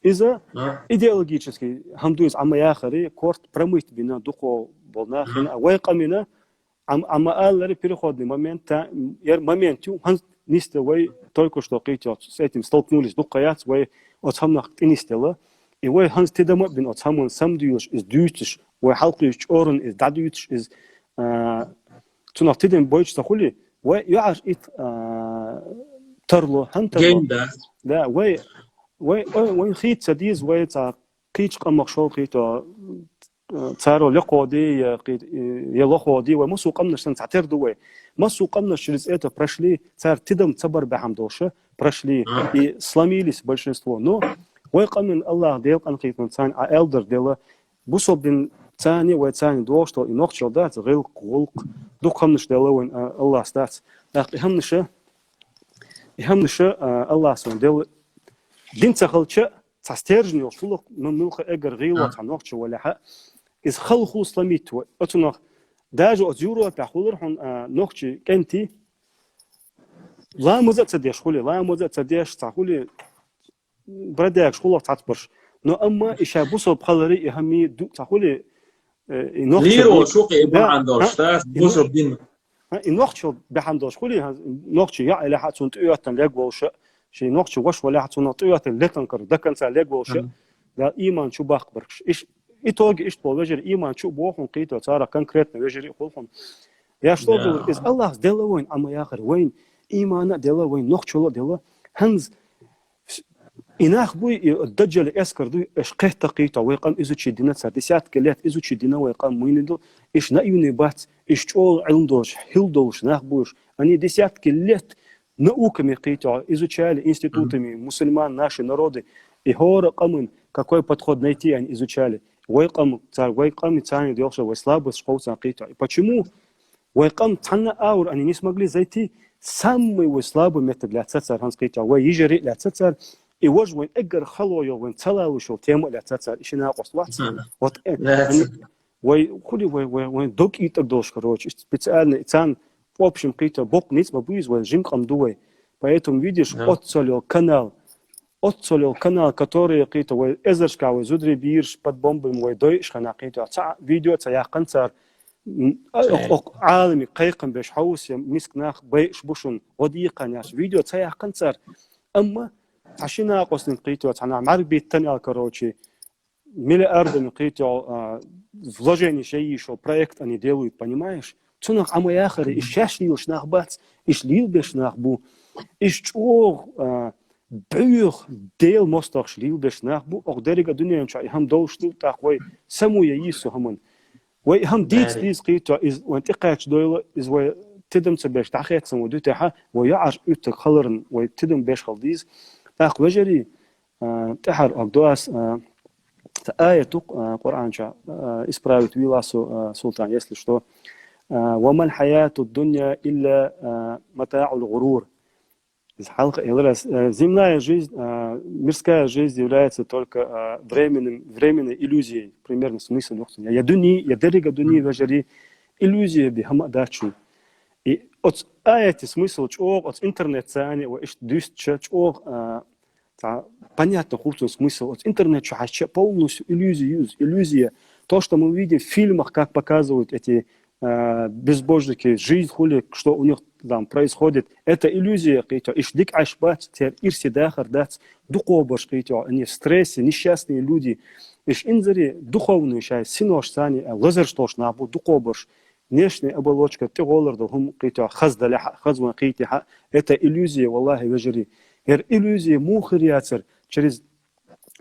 Иза идеологический хӀама ду иза, Ӏама яхаре, корта промыть бина дукхах болу нахана, а вай къамина, Ӏам-, Ӏама аллара переходный момент, та, яра момент ю, хӀанз нисделла вай, только что, кхетий, с этим столкнулись, дуккха яц вай оцу хӀуманах тӀе нисделла. И вай хӀанз тидам а бина оцу хӀуманна самадуьйлуш, иза дуьйцуш, вай хьалкхуьйсучу чкъурана иза дӀадуьйцуш, иза, а, цунах тидам бойтуш ца хуьлий, вай йоӀарш итт, а, тарло, хӀунда тарло? Гейн, да. Да, вай, вай, вай, вайн хийца ца деза, вай цхьа кхечу къамах шолгӀа, кхетий, цара лекхо ди, я кхи-, я лохо ди, вай массо а къамнаш санна цхьатера ду вай. Массо а къамнаш через это прошли, цара тидам ца бар бахьана долуш прошли, и сломились большинство. Но вай къаман Аллахь Дела къинхетамца царна а элдар делла, бусалба дин царна, вай царна догӀуш долу и нохчалла дац, гӀиллакх, гӀуллакх, дукха хӀуманаш делла вайн, а, Аллахьас дац. ТӀаккха и хӀуманаша, и хӀуманаша, а, Аллахьас вайн делла дин ца хилча, цхьа стержень йолуш хуьлу-кх, м-, муьлхха эггара гӀийла цхьа нохчо валахь а, иза хала хӀума сломить вай. Оцунах даже оцу Европехь хуьлура хьуна, а, нохчий кӀентий, ламаз а ца деш хуьлий, ламаз а ца деш цхьа хуьлий, бродягаш хуьлу-кх цхьацбарш. Но амма и шайн бусалба хиларе и хӀума ду цхьа хуьлий, э, и нохчо лийр волчу, кхин, и бахьана долуш, да, и бусалба дин. А, и нохчо бахьана долуш хуьлий, хьан, нохчо яӀ элехь а цунна тӀеоьттина легволуш, шен нохчо ваша валахь а цунах тӀеоьттина летанкара до конца легволуш, да, иман чу баккхабаргаш. Иш, итоге иштта болу вежарий иман чу а боху хьуна, кхетий, царах конкретно вежарий а хуьлу хьуна. Я что говорю, иза Аллахьас делла вайн, Ӏама яхар вайн, иман а делла вайн, нохчалла а делла. ХӀанз и нах буй, и даджал эскар дуй, аш кхетта, кхетта, вай къам изучить дина цара, десятки лет изучить дина вай къам муйни ду, иш наивный бац, иш чӀогӀа Ӏилма долуш, хӀил долуш нах буй уьш. Они десятки лет науками, кхетта, изучали институтами мусульман наши народы, и хӀора къаман какой подход найти они изучали. Вай къам, цара, вай къам царна делхаш, вай слабость кховцан, кхетта. И почему? Вай къам цхьанна а агӀор они не смогли зайти, самый вай слабый меттиг лаьцна цара, хӀанз кхетта, вай йижарий а лаьцна цара, и важа вайн эггара хало йолу, вайн ца лалуш йолу тема а лаьцна цара, и ши накъост вац. Вот, э, они, вай хуьлий, вай, вай, вайн дог итӀаг долуш, короче, специально, и царна, в общем, кхетта, боккха ницкъ ма бу иза, вай жима къам ду вай. Поэтому, видишь, оццул йолу канал, оццул йолу канал, который, кхетта, вай эзаршкахь вай зударий, бераш под бомбами вай дойуш хенахь, кхетта, цхьа видео ца яьккхина цара, м, а, окху, окху Ӏаламига кхайкхам беш хьовса, я миска нах байуш бу шуна, гӀо дийкхина аьлла, видео ца яьккхина цара. Амма цхьа ши накъостниг, кхетта, цхьа нах мӀаьрг биттина аьлла, короче, миллиардами, кхетта, а, вложенеш ян йиш йолу проект они делают, понимаешь? Цунах Ӏама яхар, иш шаьш лелаш нах бац, иш лелабеш нах бу. Иш чӀогӀа, а, бӀуьйха Делан мостагӀаша лелабеш нах бу. Окху дерриг а дуьнен чохь и хӀума долуш ду, тӀаккха вай саму ян йиш йолу хӀуманна. Вай и хӀума дийца деза, кхетта, иза вайн тӀекхача дойла, иза вай тидам ца беш дӀахецна вай дуьтехь, вай йоӀарш уьттаг хиларна вай тидам беш хила деза. ТӀаккха, вежарий, а, тӀаьхьара ог до ас, а, цхьа аят ду, а, Къуръан чохь, а, исправить вийла со, а, Султан, если что. А, «Ва мал хьаятуд дунья илля, а, матаӀул гӀурур». Иза хьалха элира ас, а, земная жизнь, а, мирская жизнь является только, а, временным, временной иллюзией, примерно смысл ду цуьнан. Я дуьне, я дерриг а дуьне, вежарий, иллюзия бен хӀума а дац шуна. И Оц аятти смысл чӀоагӀа, оц интернет цани, ва иштта дуьстча чӀоагӀа, а, цхьа понятно хувцун смысл. Оц интернет чу хьаьжча полностью иллюзия юз, иллюзия. То, что мы видим в фильмах, как показывают эти, а, безбожники, жизнь хули, что у них там происходит, это иллюзия, кхетий, иш дика Ӏаш бац, цер ирсе дахар дац, дукхо барш, кхетий, они в стрессе, несчастные люди. Иш инзаре духовный шай, синош цани, а, лазар штош набу, дукхо барш. Внешняя оболочка, тӀе гӀолар да хӀума, кхетий, хаза далехьа, хаза ван кхетий хьа, это иллюзия, валлахи, вежарий. Ер иллюзия муха хир яцар, через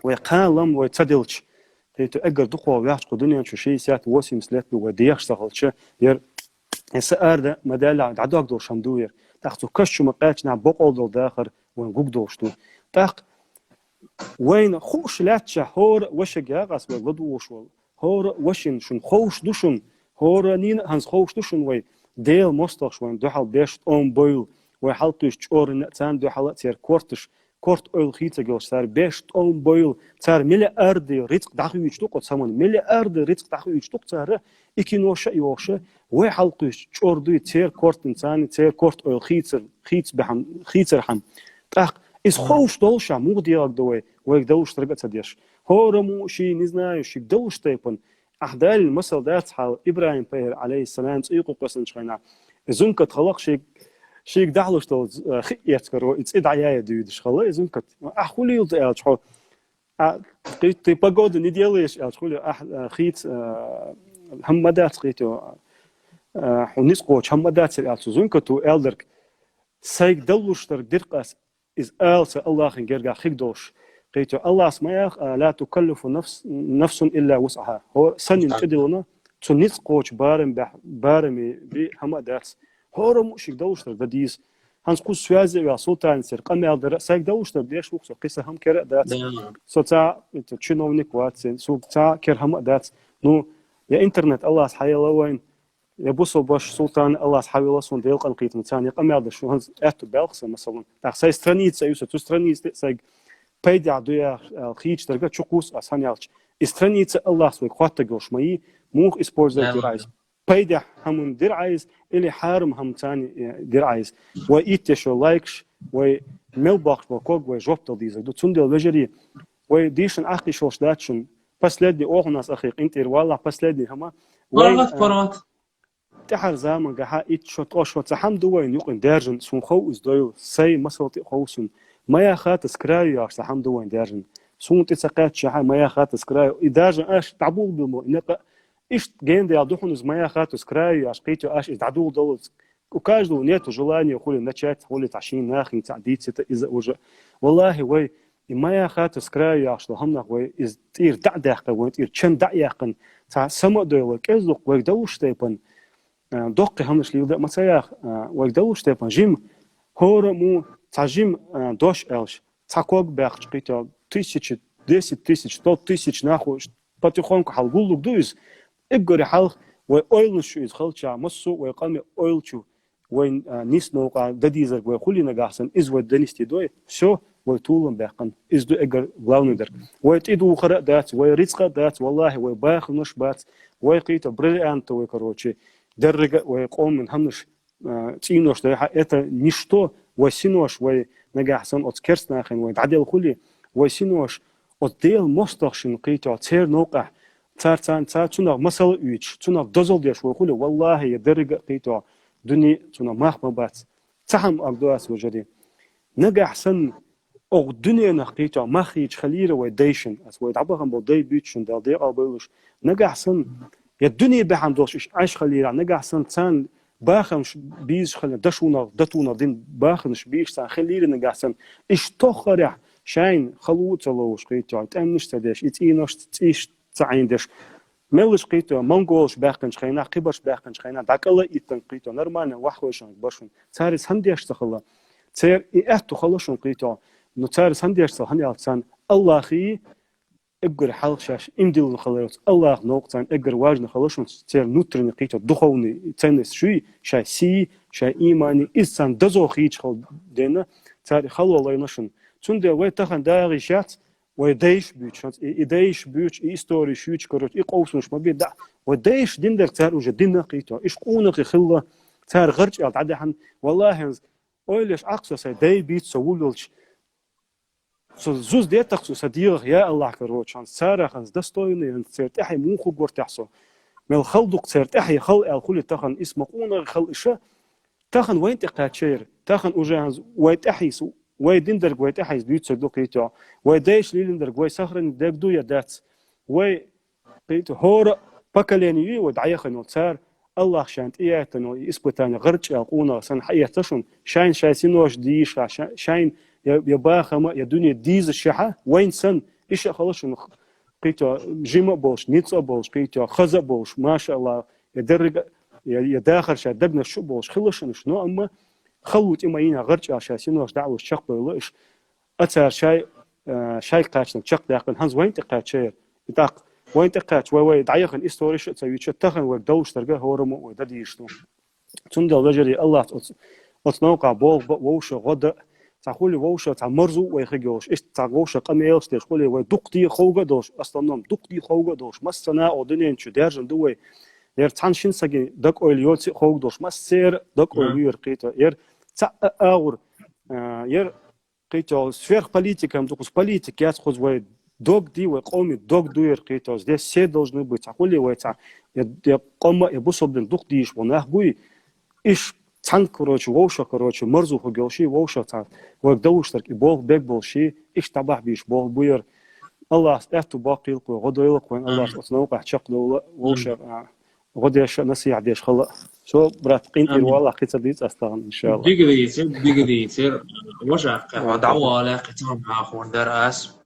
вай кхалам, вай ца делча. Кхетий, эггар дукхо ваьхча кху дунен чу шестьдесят, восемьдесят лет ду вай дехаш ца хилча, ер, э, са арда ма даьлла, дӀадог долуш хӀама ду ер. ТӀаккха цу каш чу ма кхаьчча нах бокъол долу дахар вайн гуг долуш ду. ТӀаккха вайна хууш лаьттача хӀора вашаг ягӀас вай ладугӀуш волу. ХӀора вашин шун ховш ду шун, хӀора нина хӀанз ховш ду шун вай. Дела мостагӀаш вайн дуьхьал беш тӀом бойла, вай хьалкхуьйсу чӀорна царна дуьхьала церан корташ, корта ойла хийца гелш цара беш тӀом бойла, цара миллиарды рицкъ дӀахуьйчу ду кху цхьаман, миллиарды рицкъ дӀахуьйчу ду кху цара, и киноша а йохуша, вай хьалкхуьйсу чӀор дуй церан кортан царна, церан корта ойла хийцар, хийца бехьан, хийцархьама. ТӀаккха иза ховш долуш а муха дегӀаг ду вай, вайга далуш дерг а ца деш. ХӀора мо ший, не знаю, ший далуш тайпана. Ахь далийна масал дац хьал, ИбрахӀим-пайхамар, алейхиссалам, цӀийкъу кхоьссинчу хенахь. И зункат хала-кх шийга, шийга дахьалуш долу, э, хи эцкаро, и цӀе дӀаяя дуьйдуш хала, и зункат. Ахь хуьлийла аьлча хьо, а, кхетий, погода не делаешь аьлча хуьлийла, ахь, э, хийца, э, хӀама ма дац, кхетий, э, хьо ницкъ кхочу хӀама ма дацара аьлча, зункато аьлла дерг. Сайга далуш дерг дира-кх ас, иза ала сан Аллахьан гергахь хиг долуш. Кхетий, Аллас ма яха, а, ла тукаллифу нафс-, нафсун илла вусъаха. ХӀора санна тӀедиллина, цу ницкъ кхочу барам бехь-, бараме бен хӀама а дац. ХӀора мо шийга далуш дерг дан дийза. ХӀанз кхуза связи а ваьлла, Султанцера къамел дара, сайга далуш дерг деш ву-кх со, кхин сан хӀама кара а дац. Да. Со цхьа, это, чиновник вац, со цхьа кара хӀама а дац. Ну, я интернет Аллас хьаелла вайн, я бусалба ваша, Султан, Аллас хьавелла суна Делан къинхетамца, я къамел даш, хӀанз аьтту белха сан, масалан. ТӀаккха сайн страница ю сан, цу страница тӀе сайга пайдехь ду яхаш, аьлла, хийцаш дерг чу кхуссу ас, хӀана аьлча и страница Аллас вайга хоттаг йолуш ма йий, муха использовать дира иза. Пайдехь хӀаман дира иза, или хьарам хӀаман царна, э, дира иза. Вай итт дешо лайкаш, вай мел бохуш бо ког, вай жоп дала дийзар ду. Цундела, вежарий, вай дийшина Ӏахкхийш йолуш дац шуна. Последний оханас ахи къинтӀера валлахь, последний хӀама. Вайн, паргӀат, э, паргӀат. ТӀаьхьара заман гахьа итт шо, ткъо шо ца хӀама ду вайн юкъин даьржина, суна хов иза дойла, сайн масал тӀе хов суна. Ма яхата с краю яхаш ца хӀама ду вайн даьржина. Суна тӀе ца кхаьчча хьа, ма яхата с краю. И даьржина аш дӀабулбилмо, и некъа иштта гендаьлла ду хьуна иза, ма яхата с краю яхаш, кхетий, аш иза дӀадула далуц. У каждого нету желания хули начать, хули цхьа шен нахийца дийцийта иза уже. Валлахи, вай, и ма яхата с краю яхаш долу хӀаманах вай, иза тӀера дӀа а даьккхина, вайн тӀера чан дӀа а яьккхина, цхьа сама а дойла, кӀезлукх вайга далуш тайпана, а, доккхий хӀамаш лийла дан а ма ца яха, а, вайга далуш тайпана, жима, хӀора а мо, цхьа жима, а, дош аьлча, цхьа ког баьккхича, кхетий, тысячи, десять тысяч, сто тысяч нахо, потихоньку хьал гуллуг ду иза. Эггара хьалха вай ойланаш чу иза хилча, массо а вай къаме ойла чу, вайн, а, нийса новкъа дан дийзарг вай хули нагахь санна, иза вай донести дой, всё, вай толам баьккхина. Иза ду эггара главный дерг. Вай тӀедухар а дац, вай рицкъа а дац, валлахи, вай бахамаш бац, вай, кхетий, бриллианты вай, короче, деррига а вай къоман хӀаманаш, а, цӀийнош дайхьа, это ничто, вай синош, вай нагахь санна оцу керстанахин вай дӀаделла хули, вай синош оцу Делан мостагӀашна, кхетий, церан новкъахь, цара царна, цара цунах масал а оьцуш, цунах дозалла деш вай хули, валлахи, я деррига а, кхетий, дуьне цунах мах ма бац. Цхьа хӀама аг ду ас, вежарий. Нагахь санна, оха дуьненах, кхетий, мах хийча хилийра вай дайшна, ас вай дӀабахана болу дай буьйцу шуна Дала декъал байлуш. Нагахь санна, я дуьне баьхьна долуш иш Ӏаш хилийра, нагахь санна царна бахамаш бийзаш хилла, дашонах, датонах дина бахамаш бийзаш царна хилийра нагахь санна, иш тоххарехь шайна хало а ца ловуш, кхетий, тӀемнаш а ца деш, и цӀийнош, цӀийш ца Ӏийна деш, меллаш, кхетий, монголаш баьккхинчу хенахь, кхибарш баьккхинчу хенахь, дӀакъала а иттан, кхетий, нормально вахвешанга башун. Цара иза хӀана деш ца хилла? Церан и аьтту хала шун, кхетий. Ну, цара иза хӀана деш ца хилла? ХӀана аьлча царна Аллахий эггара хьалха шаьш имдиллина хилла йоцу Аллаха новкъа царна эггара важна хилла шун, церан внутренний, кхетий, духовный ценность шуй, шайн сий, шайн иймани, иза царна дозо хийча хилла дена, цара и хало лайна шун. Цундела вай тахана дагӀийш яц, вай дайш буьйцу, хӀанз и, и дайш буьйцу, и история шуьйцу, короче, и къовсамаш ма бен, да, вай дайш дина дерг цара уже дина, кхетий. Иш къонахий хилла, цара гӀарчӀ аьлла дӀадаьхьна, валлахӀи, хӀанз ойла еш Ӏа-кх со, сай дай бийца со вуллалча, со зуза деттах цу сан дегӀах, я АллахӀ, короче, хӀанз царах хӀанз достойный, хӀанз церан тӀаьхье муха гортехь со. Мел хала ду-кх церан тӀаьхье, хала аьлла хуьлий тахан, исс ма къонах хала иша, тахан вайна тӀекхаьчар, тахан уже хӀанз вай тӀаьхье, вай диндарг вай тӀаьхье дуьйцург ду кхетий хьо, вай дайша лелийндарг вай сохранить дерг ду я дац, вай кхетий хьо, хӀора поколени юй вай дӀаяхана йолу, цара АллахӀа шайна тӀеяьттина йолу и испытание гӀарчӀ аьлла къонах санна хьаэцна шуна, шайна шайн синош дийша, ша-, шайна я, я бахам а, я дуьне дезаш а, вайна санна, иша а хила шуна, кхетий хьо, жима а болуш, ницкъ а болуш, кхетий хьо, хаза а болуш, машаАллахӀ, я дерриг а, я, я дахар шайн дегнаш чу а болуш хила шуна уьш, но амма хала ву тӀе ма йина гӀарчӀ аьлла шайн синош дӀа а луш чекхдевлла уьш. А цара шай, а, шайга кхаьчнарг чекхдаьккхина, хӀанз вайна тӀекхаьчар. И тӀаккха вайна тӀекхаьчча, вай, вай дӀаяхана историш а ца юьйцуш, тахан вайга довш дерг а хӀораммо а вай дан дезаш ду. Цундела, вежарий, АллахӀа оцу, оцу новкъахь болх бан а, вовшах гӀо дан а, цхьа хуьлий вовшах цхьа марзо а вай хиг йолуш, иштта цхьа вовшах къамелаш деш хуьлий, вай дукха дийха ховга а долуш, в основном дукха дийха ховга а долуш, массанхьа а дуьнен чу даьржина ду вай. Яра цхьана шина стагана дог-ойла йоций а ховга долуш, массеран а дог-ойла ю яра кхетий хьо. Яра цхьа а агӀор, а, яра кхетий хьо, сверхполитика ма ду кхуза, политика яц кхуза, вай дог дий, вай къоме дог ду яра кхетий хьо. Здесь все должны быть. Цхьа хуьлий вай цхьа, я, я къоман а, я бусалба динан дукха дийша болу нах буй, иштта цхьаьна, короче, вовшах, короче, марзо хиг йолуш, вовшах цхьа вайга довш дерг и болх бег болуш, иштта дӀабахьа безаш болх бу яра. АллахӀа аьтту боккхийла-кх вай, гӀо дойла-кх вайна, АллахӀа оцу новкъахь чекхдовла вовшах, а, гӀо деш а, насихьат деш хила а. Всё, брат, къинтӀера валахь, кхин ца дийца ас тахана, иншаАллахӀ. Дика дийцира, дика дийцира. Ваша, кхин хьо дӀавалахь, кхин цхьа хӀума хьахор дара ас.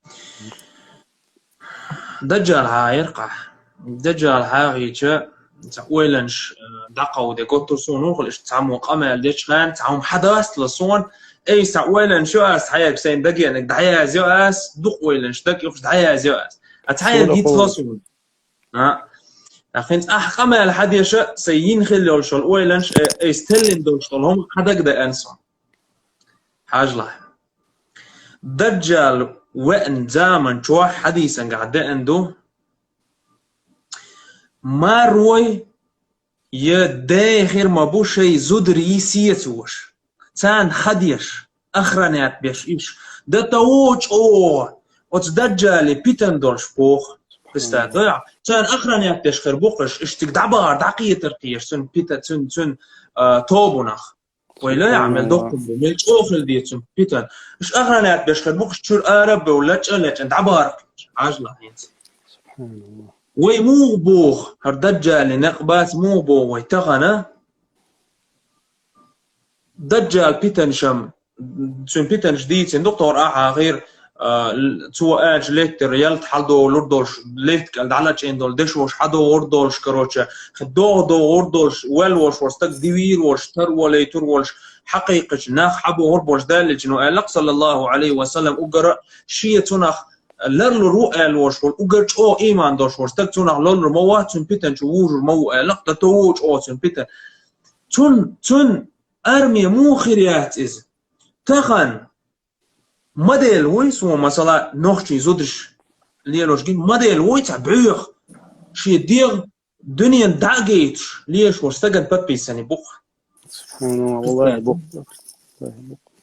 Даджал хьахийра-кх ахь. Даджал хьахийча, цхьа ойланаш, э, дӀакховдаде готтура суна, хӀун хилла иштта цхьаммо къамел дечу хенахь, цхьа хӀума хьадастало суна, ай, цхьа ойланаш йо ас, хьайга сайна дагениг дӀаязйо ас, дукха ойланаш даг юхуш дӀаязйо ас. А цхьаерг йицло суна. А? ТӀаккха хӀинца ахь къамел хьадеша, сайн йина хилла йолуш йолу ойланаш, э, айса теллина долуш долу хӀума хьадагадеана суна. Хьажалахь. Даджал веана заман чохь хьадийсангахь деана ду, марой я дехира ма бу шайн зударий сецош. Царна хадеш, охранять беш уьш. Дан того чӀогӀа оцу Даджале питана долуш боху. Представь, да? Царна охранять деш хир бу-кх уьш, уьш цига дӀабахара, дӀакхетар кхеташ, цуьнан пита-, цуьнан, цуьнан, а, тобанах. Вай лайахь, мел доккхун бу, мел чӀогӀа хила деза цуьнан питана. Уьш охранять беш хир бу-кх уьш, чуьра ара а бевлла, лечкъа а лечкъина, дӀабахара кхеташ. Хьажалахь хӀинца. СубхьаналлахӀ. Вай муха боху, хӀара Даджалан некъ бац муха боху вай тахана? Даджалан питанаш-м, цуьнан питанаш дийцина ду-кх тхьовра, ахь хьахийра, а, цо аьлча лаьттара ялта хьаладогӀур долуш, лаьтта кӀел дӀалачкъийна долу дешош хьадогӀур долуш, короче, догӀа догӀур долуш, ваьлла волуш волу стаг дивийр волуш, тар волуьйтур волуш, хьакхайкхича нах хьабохур болуш Дала Элчано аьлла-кх, саллаллахӀу Ӏалайхи ва саллам, уггара шен цунах ларлур ву аьлла волуш волу, уггар чӀогӀа ийман долуш волу стаг цунах ларлур ма вац, цуьнан питана чу вужур ма ву аьлла-кх, дан того чӀогӀа цуьнан питана. Цун, цун арме муха хир яц иза? Тахана модель вуй суна, масала, нохчийн зудаш лелош гина, модель вуй цхьа бӀоьха, шен дегӀ дуьненна дӀа а гайташ лелаш волу стагана подписани бу-кх. СубхьаналлахӀ, валлахӀи бу-кх.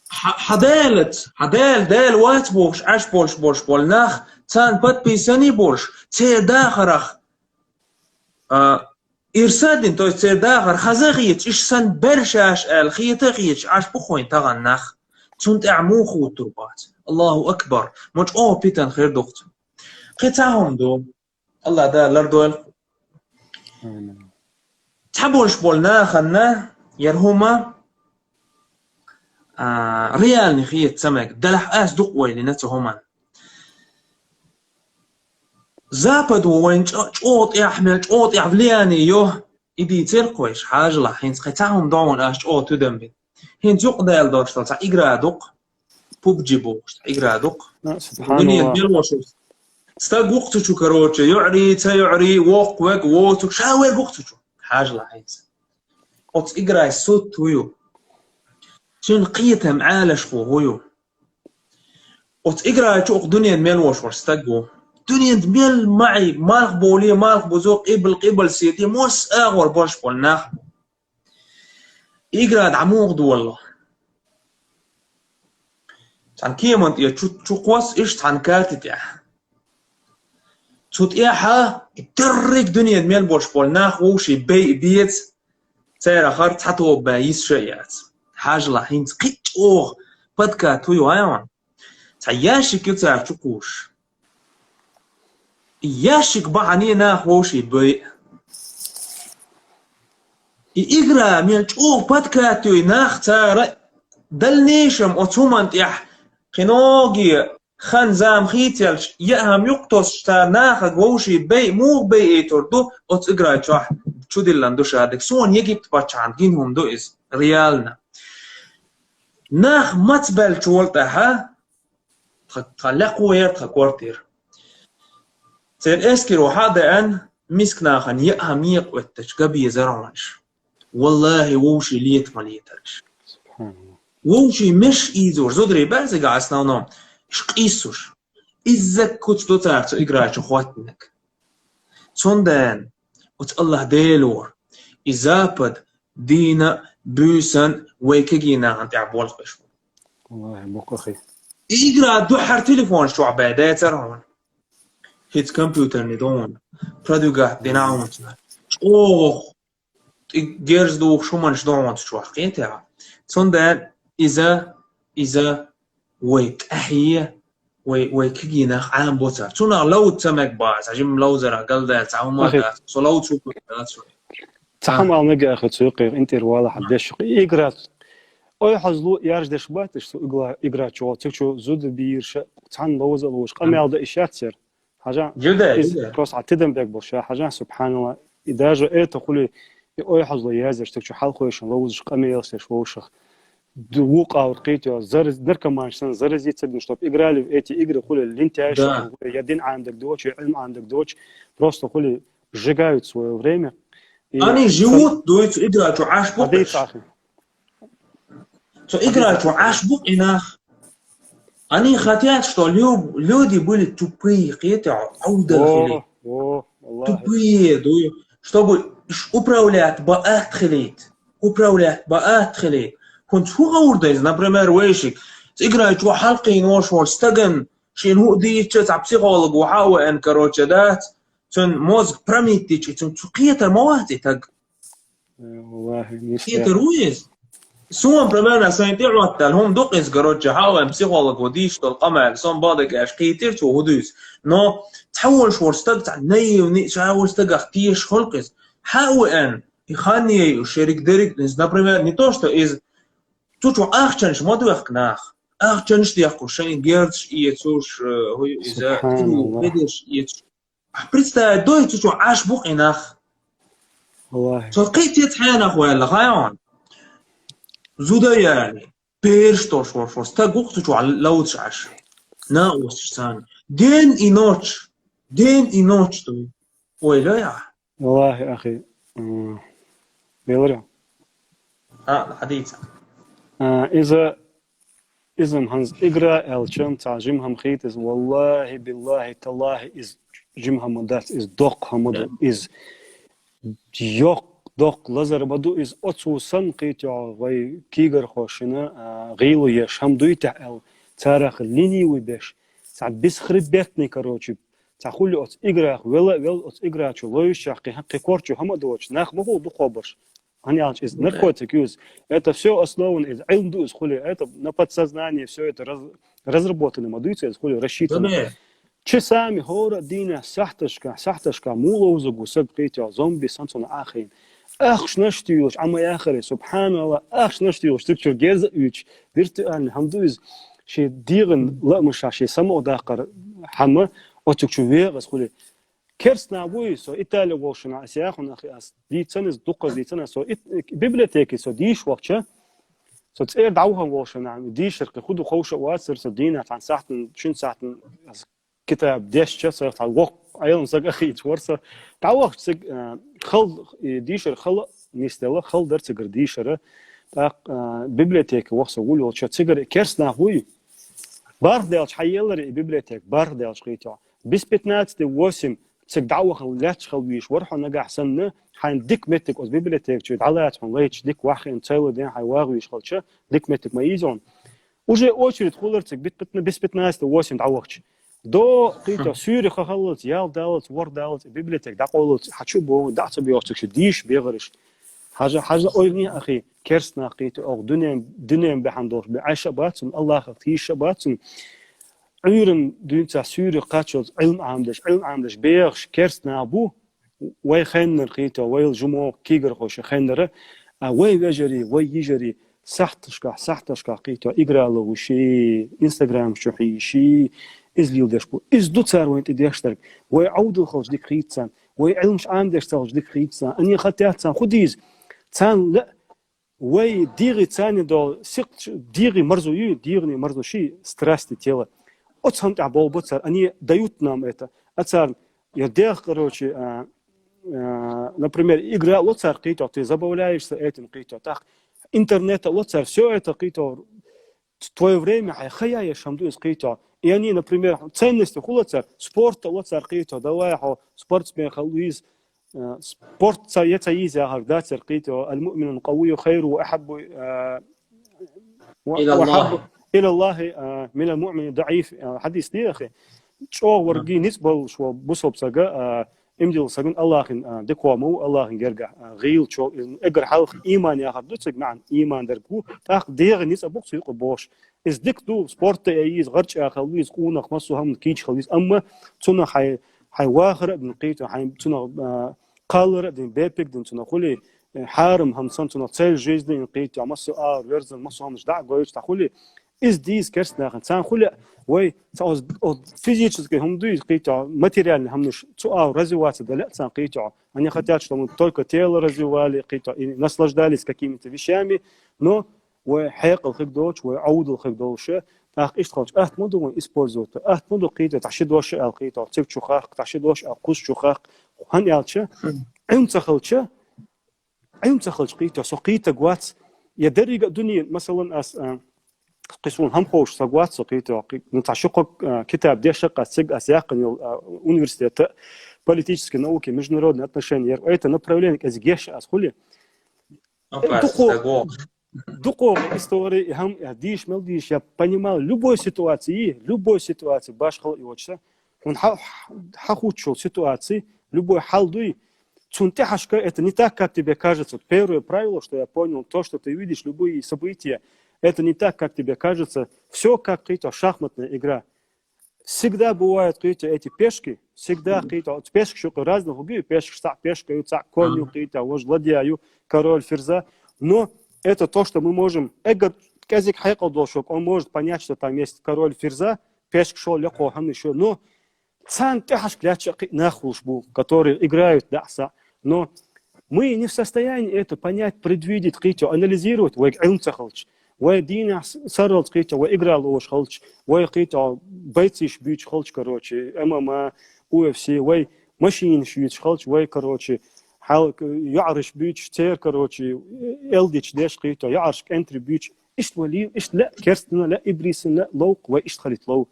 Хьан, хьан Далаца, хьан Дала, Дала вац бохуш Ӏаш болуш болуш болу нах, царна подписани болуш, церан дахарах, а, ирсадин, то есть церан дахар хаза а хеташ, иштта санна бер шаьш аьлла хета а хеташ Ӏаш бу-кх вайн тахана нах. Цунна тӀехь муха хӀуттур бац? АллахӀу акбар! Ма чӀогӀа питана хир ду-кх цуьнан. Кхин цхьа хӀума ду. АллахӀ Дала лардойла. Амин. Цхьаболуш болу нахана яра хӀума, а, реальный хета ца мега. Делахь ас дукха ойла йина цу хӀуманна. Западо вайн чӀо-, чӀогӀа тӀехь мел, чӀогӀа тӀехь влияние йо, и дийцира-кх вайша, хьажалахь, хӀинца кхин цхьа хӀума догӀун ас чӀогӀа туьдам бина. ХӀинца юкъадаьлла долуш долу цхьа игра ду-кх, пубджи бохуш цхьа игра ду-кх. А, субхьаналлахӀ. Дуьненан мел волуш волу стаг ву-кх цу чу, короче, йоӀарий, ца йоӀарий, воккха верг, воцург, ша верг ву-кх цу чу. Хьажалахь хӀинца. Оцу играй сутт хӀун ю? Цуьнан кхетам, Ӏалашо хӀун ю? Оцу играй чу укх дуьненан мел волуш волу стаг ву. Дуьненан мел маьӀий, малхбузе, малхбузо, къибла, къибла сете, массо а агӀор болуш болу нах бу. Игра дӀа муха долу? Цхьана кеман тӀе чу, чу кхосса иштта цхьана карти тӀехь. Цу тӀехьа дерриг дуьненан мел болуш болу нах вовшийн байа беза, церан хар цхьа тоба бен йиса ша а яц. Хьажалахь, хӀинца кхин а чӀогӀа подкат хӀу ю хьайван. Цхьа ящик ю цара чу кхуссуш. И ящик бахьане нах вовшийн байа. И игра мел чӀогӀа подкат ю и нах цара дальнейшем оцу хӀуманна тӀехь кхин ногий хан-зама хийцаелча, яа хӀума юкъатосуш цара нахага вовшийн байа, муха байийтур ду, оцу игра чохь чудиллина ду ша дерг. Суна Египет паччахьна гина хӀума ду иза, реально. Нах мацбеллачул тӀаьхьа, тхан, тхан лекхо яра тхан квартира. Церан эскаро хьа а деана, миска нахана яа хӀума екъа оьттачу ган безара хьуна уьш. Валлахи, вовшийн лета ма летара уьш. Субханалла. Вовшийн меш ийзор, зударий баьрзига основном, уьш къийсуш. Изза куц ду цара цу игра чу хӀоттинарг. Цундела оцу Аллах Делора и Запад дийна буьйсан вай кегий нахана тӀехь болх беш бу. Валлахи, бу-кх, ахи. И игра дуьххьара телефонаш чохь бен дацара хьуна. ХӀинца компьютерный ду хьуна. Продвигать дина хьуна. ЧӀогӀа тӀе герз духуш хӀуманаш ду хьуна цу чохь, кхетий хьо. Цундела иза, иза вай тӀаьхье, вай, вай кегий нах Ӏамабо цара. Цунах ловза ца мега боху, цхьа жимма ловзарах галдаьлла цхьа хӀума а дац. Со ловза хӀума дац вай. Цхьа хӀума ала мега ахи цу юккъе, интӀера валахь деш. Игра, ой хьозлу ярждеш бац, цу игла-, игра чу, цу чу зуда бийрша, цхьаьна ловза а ловзуш, къамел дан и шац яра. Хьажа, Жида, иза жида. Просто а тидам бег болуш, я хьажа, субханалла. И даже это хули, и ой хьозло язеш, так чу хьалхойшан ловзуш къамелаш деш вовшах. Ду-, вукъа вот кхетё, зараз-, наркоманаш сан заразиться, ну, чтоб играли в эти игры, хули лентяйша, Да. хули я дин Ӏамдаг доч, я Ӏилм Ӏамдаг доч, просто хули сжигают своё время. И Они сан- живут, дуй, цу игра чу Ӏаш бу Адай къеш. Цахи. Цу игра чу Ӏаш бу и нах. Они хотят, что лю-, люди были тупые, кхетий хьо, Ӏовдал хили. О, о, валлахи. Тупые, дуй. Чтобы ш-, управлять баат хилийта. Управлять баат хилийта. ХӀунца хӀун гӀур дайза, например, вайшик. Цу игра чу хьалкхийна волуш волу стаган шен хӀу дийча, цхьа психолог ву хьа а веана, короче, дац. Цуьнан мозг промить дича, и цуьнан цу кхетар ма вац и таг. Э, валлахи, нисбе. Кхетар ву иза? Суна, примерно, сайн тӀе Ӏоттаьлла хӀума ду-кх иза, короче, хьа а вайн психолог ву дийш долу къамел, сон бадага аьлча кхийтира цо хӀу дуьйцу. Но цхьа волуш волу стаг, цхьа наивный, ша волу стагах теша хуьлу-кх иза. Хьа а веана, и хан ей уьш шериг дерриг а, иза, например, не то, что иза цу чу ахчанаш ма доьхку нах. Ахчанаш дехкуш, шайн герзаш эцуш, э, хӀу иза, Субханаллах. Тиру бедеш эцуш. Представить дой, цу чу Ӏаш бу-кх и нах. Валлахи. Со кхин а цец хьенах ваьлла, хайван. Зуда яьлла. Перш долуш волуш, стаг ву-кх цу чу ловзуш Ӏаш. Наосаш царна. День и ночь. День и ночь, дуй. Ой, лоя. Валлахи, ахи. М, веларя. А, хьадийца. А, иза Иза-м хӀанз игра аьлча, цхьа жима хӀама хийта иза, валлахи, биллахи, таллахи, иза жима хӀама дац, иза доккха хӀама ду, иза йоккха, доккха лазар ма ду, иза оцу санна кхетий хьо вай кийгархошна, а, гӀийла еш хӀама дуй техьа аьлла, царах линии беш, цхьа бесхребетный, короче, цхьа хуьлу оцу играх, вела а велла оцу игра чу ловзуш, кхин, кхин корчу хӀама а доцуш, нах ма хӀу дукхобарш. Хьан аьлча, иза наркотик ю иза. Это всё основано, иза Ӏилм ду иза хуьлу. Это на подсознание всё это раз-, разработано ма дуьйцу иза хуьлу, рассчитано. Да, да. Часами хӀора а дийнахь сахьташкахь, сахьташкахь муха ловзарг ву саг кхетий хьо, зомби санна цунна Ӏахийна. Ахчанаш туьйлуш, Ӏа ма яххара, субханалла, ахчанаш туьйлуш, цуьнга чуьра герз а уьйцуш, виртуальный хӀама ду иза. Шен дегӀан лаамашкахь, шен самукъадаккхар хӀама, оцуьнга чу вегӀа иза хуьлу. Керста нах буй, со Италия волчу нах, аса яхана ахи ас дийцина иза, дуккхаза дийцина, со ит-, библиотеке со дийша вахча, со цӀера дӀавахана волчу нах, дийшар кхин хӀу ду ховша а вацара, со дийнахь цхьана сахьтан, шина сахьтан ас китаб дешча, со цхьа воккха Ӏелам саг а хийца вара со. ДӀавахча цига, а, хала, и дийшар хала нисделла, хала дара цигара дийшара. ТӀаккха, а, библиотеке ваха со вуьлла волча, цигара керста нах буй. Барх даьлча хьаеллара и библиотека, барх даьлча кхетий хьо. Без пятнадцати восемь цига дӀавахана лаьтташ хила везаш вар хьо нагахь санна, хьайна дика меттиг оцу библиотека чу дӀалаца хьуна лайча дика ваххина цайла ден хьайн вагӀа везаш хилча, дика меттиг ма ийза хьуна. Уже очередь хулар цига бит-, бит-, бис пятнадцать восемь дӀавахча. До кхийто суьйре ха халлалц, ял далалц, вор далалц, библиотека дӀакъовлалц, хьачу боху, дӀа ца беху цига шу дийш бегӀараш. Хьажа, хьажа ойлане ахи, керст нах кхийто, оха дуьнен, дуьнен бахьана долуш бе Ӏайша а бацун, Аллахах тийша а бацун, Ӏуьйран дуьйнца суьйре кхаччалц Ӏилма Ӏамдеш, Ӏилма Ӏамдеш бехаш керст нах бу, вай хеннара кхийто, вайла жумо кийгархоша хеннара, а вай вежарий, вай йижарий, сахьташкахь, сахьташкахь кхийто, игра ловуш, Инстаграм чу хьийши, иза лийла деш бу. Иза ду цара вайн тӀе деш дерг. Вай Ӏовдал халча дика хийца царна, вай Ӏилмаш Ӏамдеш ца халча дика хийца царна, ане хатта царна хӀу дийза? Царна лаьа вай дегӀи царна долу сикхча, дегӀи марзо ю, дегӀане марзо ши, страсти тела. Оцу хӀан тӀехь болу бу цара, они дают нам это. А царна, я дех, короче, а, а, например, игра ло цара кхийто, ты забавляешься этим кхийто. Так, интернета ло цара, все это кхийто, твое время, хьай хая я шамду из кхийто. И они, например, ценности хула цара, спорта ло цара кхийто, давай хьо спортсмен хала виз, Э, спорт ца, я ца йийза яхар дацар кхийто, المؤمن القوي خير وأحب، э, و-، إلى الله. وأحب إلى الله، э, من المؤمن الضعيف, э, хьадис дехе. ЧӀогӀа варги ницкъ болуш вол бусалба сага, э, имдил саган Аллахин, э, декома ву, Аллахин герга, э, гӀийла чо, эггар хьалха иман яхар ду цига маьӀна, иман дерг ву, тӀаккха дегӀа ницкъ а бу-кх цу юкъа бохуш. Иза дика ду, спорта а йийза, гӀарчӀа хила веза, къонах массо а хӀаман кийча хила веза. Амма цунах хьайн, хьайн вахар а дина кхийто, хьайн цунах, а, кхаллар а дина, бепиг а дина цунах хуьлий, э, хьарам хӀама санна цунах цель жизни а кхийто, массо а агӀор верзан, массо а хӀаманаш дӀа а гойтуш цхьа хуьлий. Иза дийза керста нахана. Царна хуьлий, вай, цхьа оз, оз физический хӀума дуй, кхийто, материальный хӀаманаш цу агӀор развиваться дан лаьа царна кхийто. Они хотят, чтобы мы только тело развивали, кхийто, и наслаждались какими-то вещами, но вай хьекъал хиг доцуш, вай Ӏовдал хиг долуш, тӀаккха иштта хилча, атта ма ду вайн использовать, атта ма ду кхийто, тӀаккха ши дош аьлла кхийто, циг чу хахка, тӀаккха ши дош аьлла кхуза чу хахка, хӀана аьлча, Ӏилма ца хилча, Ӏилма ца хилча кхийто, со кхийтаг вац, я деррига а дуьне, масалан, ас, а, кхин суна хӀама ховш саг вац со кхийто, кхи-, ну, цхьа ши-кхо, а, китаб дешшаккха ас цига ас яьккхина йолу, а, университета политические науки, международные отношения, яра, это направление, кӀезиг еш ас хуьлий. Опа, дукхо-, саго. ДукхогӀа история, и хӀама, я дийш мел дийш, я понимал, любой ситуации, любой ситуации, башхала и вочса, хьуна хьа-, хьахуччул ситуации, любой хьал дуй, цун тӀехьашка, это не так, как тебе кажется. Первое правило, что я понял, то, что ты видишь, любые события, это не так, как тебе кажется. Все как какая-то шахматная игра. Всегда бывают кхийто эти пешки, всегда кхийто, вот пешки шу разных убью, пешки цхьаъ пешка ю, цхьаъ конь ю, кхийто, вож ладья ю, король ферзя. Но это то, что мы можем, эггар кӀезиг хьекъал долуш, он может понять, что там есть король ферзя, пешка шо лекхо хӀанна шо. Но царна тӀехьашка лаьтташ а кхин нах хуьлуш бу, которые играют, да, са. Но мы не в состоянии это понять, предвидеть, кхийто, анализировать, вайга Ӏилма ца хилча. Вай дийнахь с-, сарралц кхийто, вай игра лош хилча, вай кхийто, бойцаш буьйцуш хилча, короче, М М А, У Ф С, вай машинаш юьйцуш хилча, вай, короче, хьал-, йоӀараш буьйцуш, цер, короче, элдич деш кхийто, йоӀараш кӀентри буьйцуш. Иштта вай лий, иштта лаьа керстана, лаьа ибрисана, лаьа ловкъ, вай иштта хилийта лов.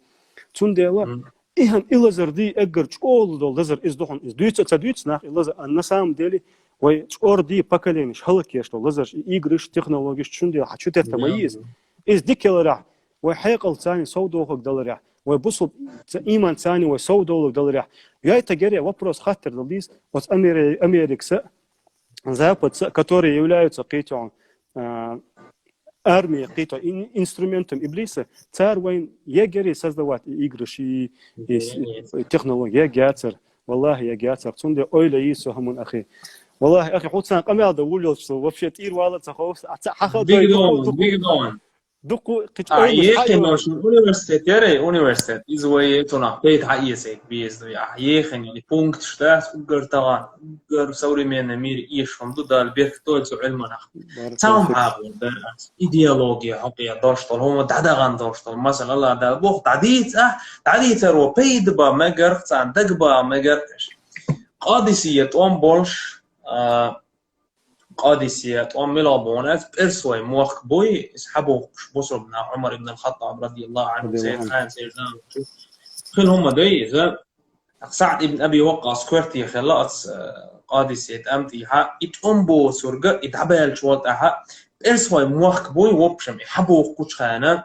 Цундела, и хӀан и лазар дий, эггар чӀогӀа долу лазар иза ду хьуна. Иза дуьйцу а ца дуьйцу нах и лазар, а на самом деле вай чӀор дий поколенеш хӀаллакъеш долу лазарш, и играш, технологиш, цундела хьан чу тетта ма йий иза. Иза дика яларехь, вай хьекъал царна сов дохург даларехь, вай бусул ца иман царна вай сов долург даларехь. Яй та гере вопрос хаттар дал дийс, оц Амери-, Америкса, Западца, которые являются кхийто, а, армией, кхийто ин-, инструментом иблиса, цар вайн егери создавать и играш, и, и с-, технологии, егяцар. Валлахи, егяцар. Цунде ойла йийсу хӀамун, ахи. Валлахи, ахи, хьуцан къамел да вуллалчу, вообще тӀир вала ца ховс, а ца хьаха Big Don, Big Don. Дукку кхич А, ойла ехин шайла. Университет, ярай, университет. Из вай цунах пейт хьаэсайк беза ду, я. Ехин и пункт штас, уггар таган, уггар современный мир ешхам ду, дал берк той цу Ӏилманах. Баркалла. Цам хьагӀун дар ац. Идеология хьокъия дош тол, хӀума дӀадагӀан дош тол. Масала, Алла дал бох, дӀадийца, дӀадийцар во пейда ба мегарх, цан даг ба мегарх. Къадисия тӀом болш, а, Къадисия тӀом мила бохьун аьлча, пӀерсой мохк буй, иза хьабохкуш бусурбна Ӏумар ибн аль-Хаттаб, радияллаху анху, Радияллаху анху. Церан хан, церан заман чу. Хин хӀума дай иза, СаӀд ибн Аби Ваккъас коьрте хилла оцу, э, Къадисия тӀам тӀехьа, и тӀом боцург, и дӀабаьллачул тӀаьхьа, пӀерсхойн мохк буй, в общем, и хьабохкучу хенахь,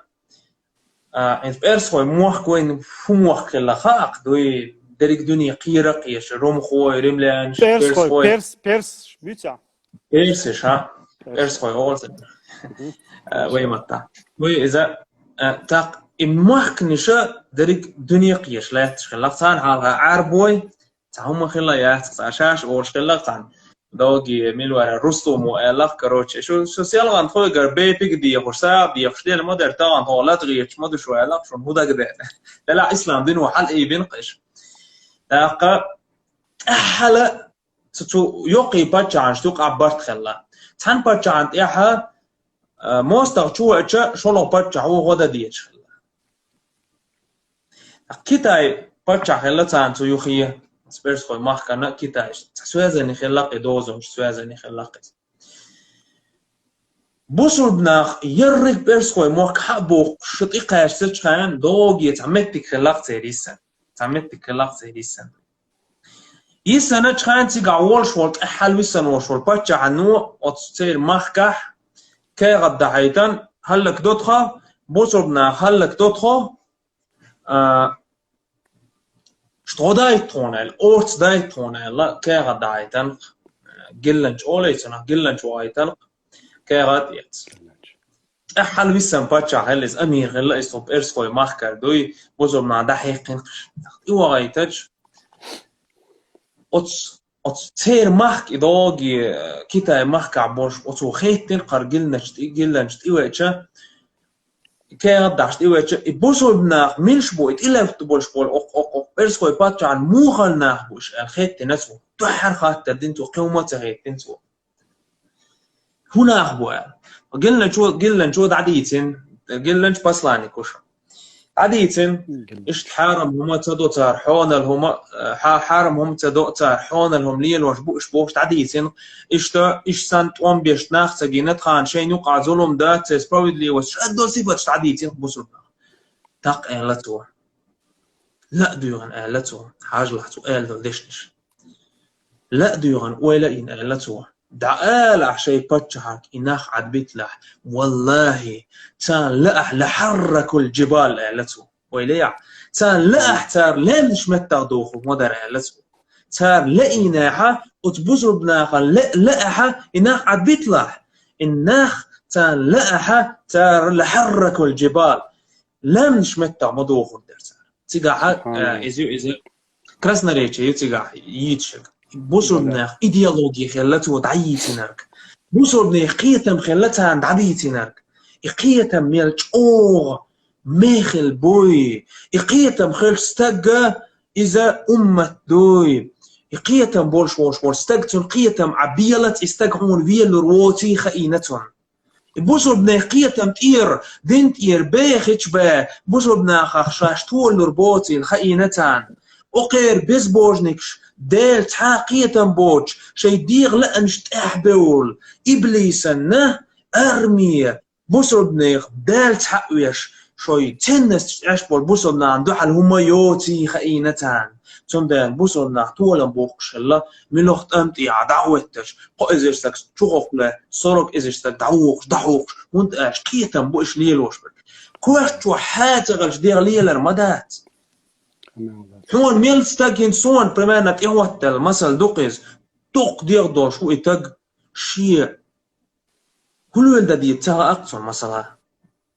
а, и пӀерсхойн мохк вайна хӀун мохк хилла хаьа-кх, дуй, дерриг дуьне кхера а кхераш, ромхой, римлянаш, пӀерсхой, пӀерсхой. Перс, перс, вуьйцу ахь? Персаш, хьа? Перс. ПӀерсхой олу царна. Мгм. Э, вай маттахь. Вай иза, э, тӀаккха и махканаша дерриг дуьне кхераш лаьтташ хилла-кх, царна хьалха Ӏаьрбой, цхьа хӀума хилла яц-кх, цхьа шаьш олуш хилла-кх цхьаьна. Доги мила вара Рустумо аьлла-кх, короче, шу, шу селхана тхойгара бепиг дехуш, сагӀа дехуш, дела ма дара, тахана тхо латагӀеташ ма ду шу аьлла-кх, шуна хӀун дагадеана. Делахь ислам дино хьалаайбина-кх уьш. ТӀаккха тӀаьххьала цу, цу йоккхий паччахьашна юкъахь барт хилла. Цхьана паччахьна тӀехьа, а, мостагӀчо ваьча, шолгӀа паччахьо гӀо дан дезаш хилла. Китай паччахь хилла царна цу юххе, оцу пӀерсхойн махкана Китайс. Цхьа связанный хилла-кх и, дозанаш связанный хилла-кх иза. Бусурба нах ерриг пӀерсхойн мохк хьа а бохкуш, шу тӀекхаьчначу хенахь, доге цхьа меттиг хилла-кх церан йисина. Цхьа меттиг хилла-кх церан йисина. Йисиначу хенахь цигахь волуш волу, тӀаьххьала висина волуш волу паччахьо оцу церан махкахь кехат дахьийтина, хӀаллакдо тхо, бусурба нах хӀаллакдо тхо, а, шу гӀо дайта тхуна аьлла, орца дайта тхуна аьлла, кехат дахьийтина, гилланча олий цунах, гилланча вахийтина, кехат эцна. ТӀаьххьала висина паччахь хилла иза, амир хилла иза, тхо пӀерсхойн махкара дуй, бусурба нах дӀахьекхина-кх уьш. ТӀаккха тӀе вахийтича, оцу, оцу церан махка и доге, Китай махкахь болуш, оцо хеттина-кх хӀара гилланачу тӀе, гилланча тӀевеача, кехат дахьаш тӀевеача, и бусурба нах милаш бу, и тӀелаьтташ болуш болу, окх, окх, окх, пӀерсхойн паччахьна муха нах бу уьш аьлла хеттина цо. Дуьххьара хаттар дина цо, кхин хӀумма а ца хеттина цо. ХӀун нах бу аьлла. Гилланчо, гилланчо дӀадийцина, гилланчу посланнико ша. ДӀадийцина, иштта хьарам хӀума ца до цара, хьонал хӀума, хьа-, хьарам хӀума ца до цара, хьонал хӀума лелош бу уьш бохуш дӀадийцина. Иштта, иштта санна тӀом беш нах ца гина, тхана шайна юкъахь зулам дац, церан справедливость, шадолу сифаташ дӀадийцина бусурба нах. ТӀаккха аьлла цо. Ла а дуьйхина аьлла цо, хьажалахь цо аьлла долу дешнаш. Ла а дуьйхина, ойла а йина аьлла цо. ДӀаала ахь шайн паччахье и нах Ӏадбиталахь, валлахӀи, царна лаахь лахьарракул джибал аьлла цо. Ойла яхь, царна лаахь цара лаьмнаш меттах дохур ма дара аьлла цо. Цара лаийнехь, оцу бусурба нахана ла-, лаахь и нах Ӏадбиталахь, и нах царна лаахь цара лахьарракул джибал. Лаьмнаш меттах ма дохур дара цара. Цигахь, э, иза ю, иза красноречие ю цигахь йийцинарг. Бусурба нах идеологи хилла цо дӀайийцинарг. Бусурба нах кхетам хилла царна дӀабийцинарг. И кхетам мел чӀогӀа мехала буй. И кхетам хилча стага иза уммат дуй. И кхетам болуш волуш волу стаг, цуьнан кхетам Ӏа белац, и стаг хьуна велалур воций хаийна цунна. И бусурба нах кхетам тӀера, дин тӀера бехача бен, бусурба нахах шаьш толалур боцийла хаийна царна. Окхеран безбожникаш, Дела цхьа а кхетам боцуш, шайн дегӀан лаамаш тӀехь бевлла, иблисана арме, бусурба нах Дела цхьаъ веш, шайн ценносташ тӀехь болу бусурба нахана дуьхьал хӀума йоций хаийна царна. Цундела бусурба нах толам бохкуш хилла, муьлхха тӀам тӀехьа дӀахӀоьтташ, кхо эзар стаг чухахкхале, сорок эзар стаг дӀавохуш, дӀахьокхуш, хӀунда аьлча кхетам бу уьш лелош берг. Кхоьртачо хьа ца хилча дегӀ лелар ма дац. Хьуна мел стаг хӀинца суна, примерно, тӀехӀоттаделла, масал ду-кх иза, дукха дегӀ долуш ву и стаг, шен хӀун леладан деза ца хаьа-кх цунна, масала.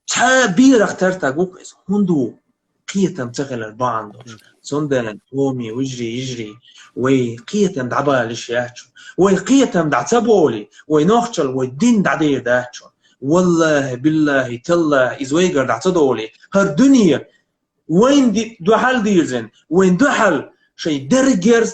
Цхьа а берах тера стаг ву-кх иза. ХӀунда ву? Кхетам ца хилар бахьана долуш. Цундела, хьоме вежарий, йижарий, вай кхетам дӀабала йиш яц шуна. Вай кхетам дӀа ца болий, вай нохчалла вай дин дӀадер дац шуна. ВаллахӀи, биллахӀи, таллахӀи, иза вайгара дӀа ца долий, хӀара дуьне вайна ди-, дуьхьал дирзина, вайна дуьхьал шайн дерриг ерз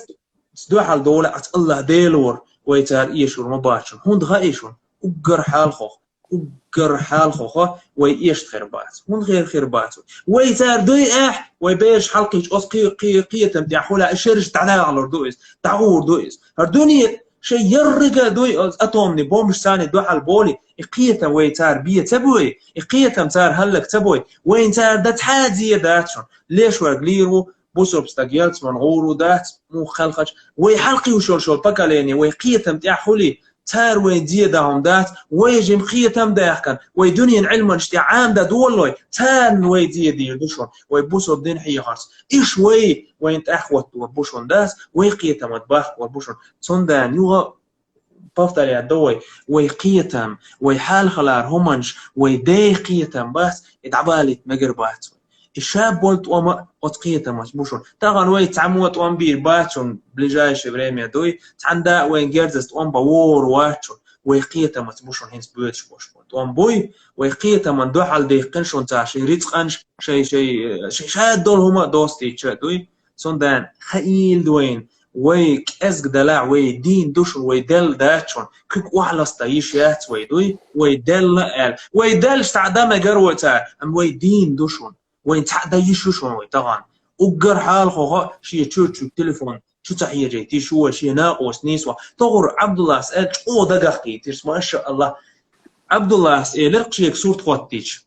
дуьхьал долу аьлча, АллахӀ Делора вай цара эшур ма бац шуна. ХӀунда хаьий шуна? Уггар хьалхох, уггар хьалхох вай эшна хир бац. ХӀунда хир, хир бац вай? Вай цара дуй ахь, вай бераш хьалкхийча оцу кхе-, кхе-, кхетам тӀехь хуьлу, и шераш дӀадахалур ду иза, дӀагӀур ду иза. ХӀара дуьне шайн еррига дуй, оцу атомный бомбаш санна дуьхьал болий, и кхетам вай цара бен ца буй, и кхетам цара хӀаллак ца буй, вайна цара дан цхьа а зе дац шуна. Леш верг лийр ву, бусурб стаг ялцман гӀур ву дац, мух хелхач, вай хьалкхиушал шол поколение, вай кхетам тӀехь хули, цар вай деда хӀум дац, вай жим кхетам даьхкан, вай дуьнен Ӏилманаш тӀехь Ӏамда долой, царна вай дедийр ду шун, вай бусурб дин хьехарц. Иш вай, вайн тӀехваттор бу шун дац, вай кхетамат бахкор бу шун. Цундан югӀа повторять до вай, вай кхетам, вай хьалхалар хӀуманаш, вай дей кхетам бац, и дӀабалийта мегар бац вай. И ша болу тӀома оцу кхетамаца бу шун. Тахана вай цхьаммо тӀом бийр бац шун, ближайшее время дуй, цхьана да а вайн герзаца тӀом бан вогӀур вац шун, вай кхетамаца бу шун хӀинца боьдуш болуш болу тӀом буй, вай кхетаман дуьхьал дихкина шун цара шайн рицкъанаш, шай, шай, шай шадолу хӀума а достийча а дуй. Цундела хаийла вайна, вай кӀезга далахь, вай дийна ду шун, вай делла дац шун, куьг охьаласта йиш яц вай дуй, вай делла аьлла. Вай деллаш цхьа дан мегар вай цара, амма вай дийна ду шун, вайн цхьа дан йиш ю шун вай тахана. Уггар хьалхо хаа шен чуьрчуьнга телефон чу ца хьежийта йиш ю вай, шен накъост нийса ван. Тохур Ӏабдуллас аьлла чӀогӀа дагахкхийтира, маша Аллах. Ӏабдуллас элира шега сурт хӀоттийча.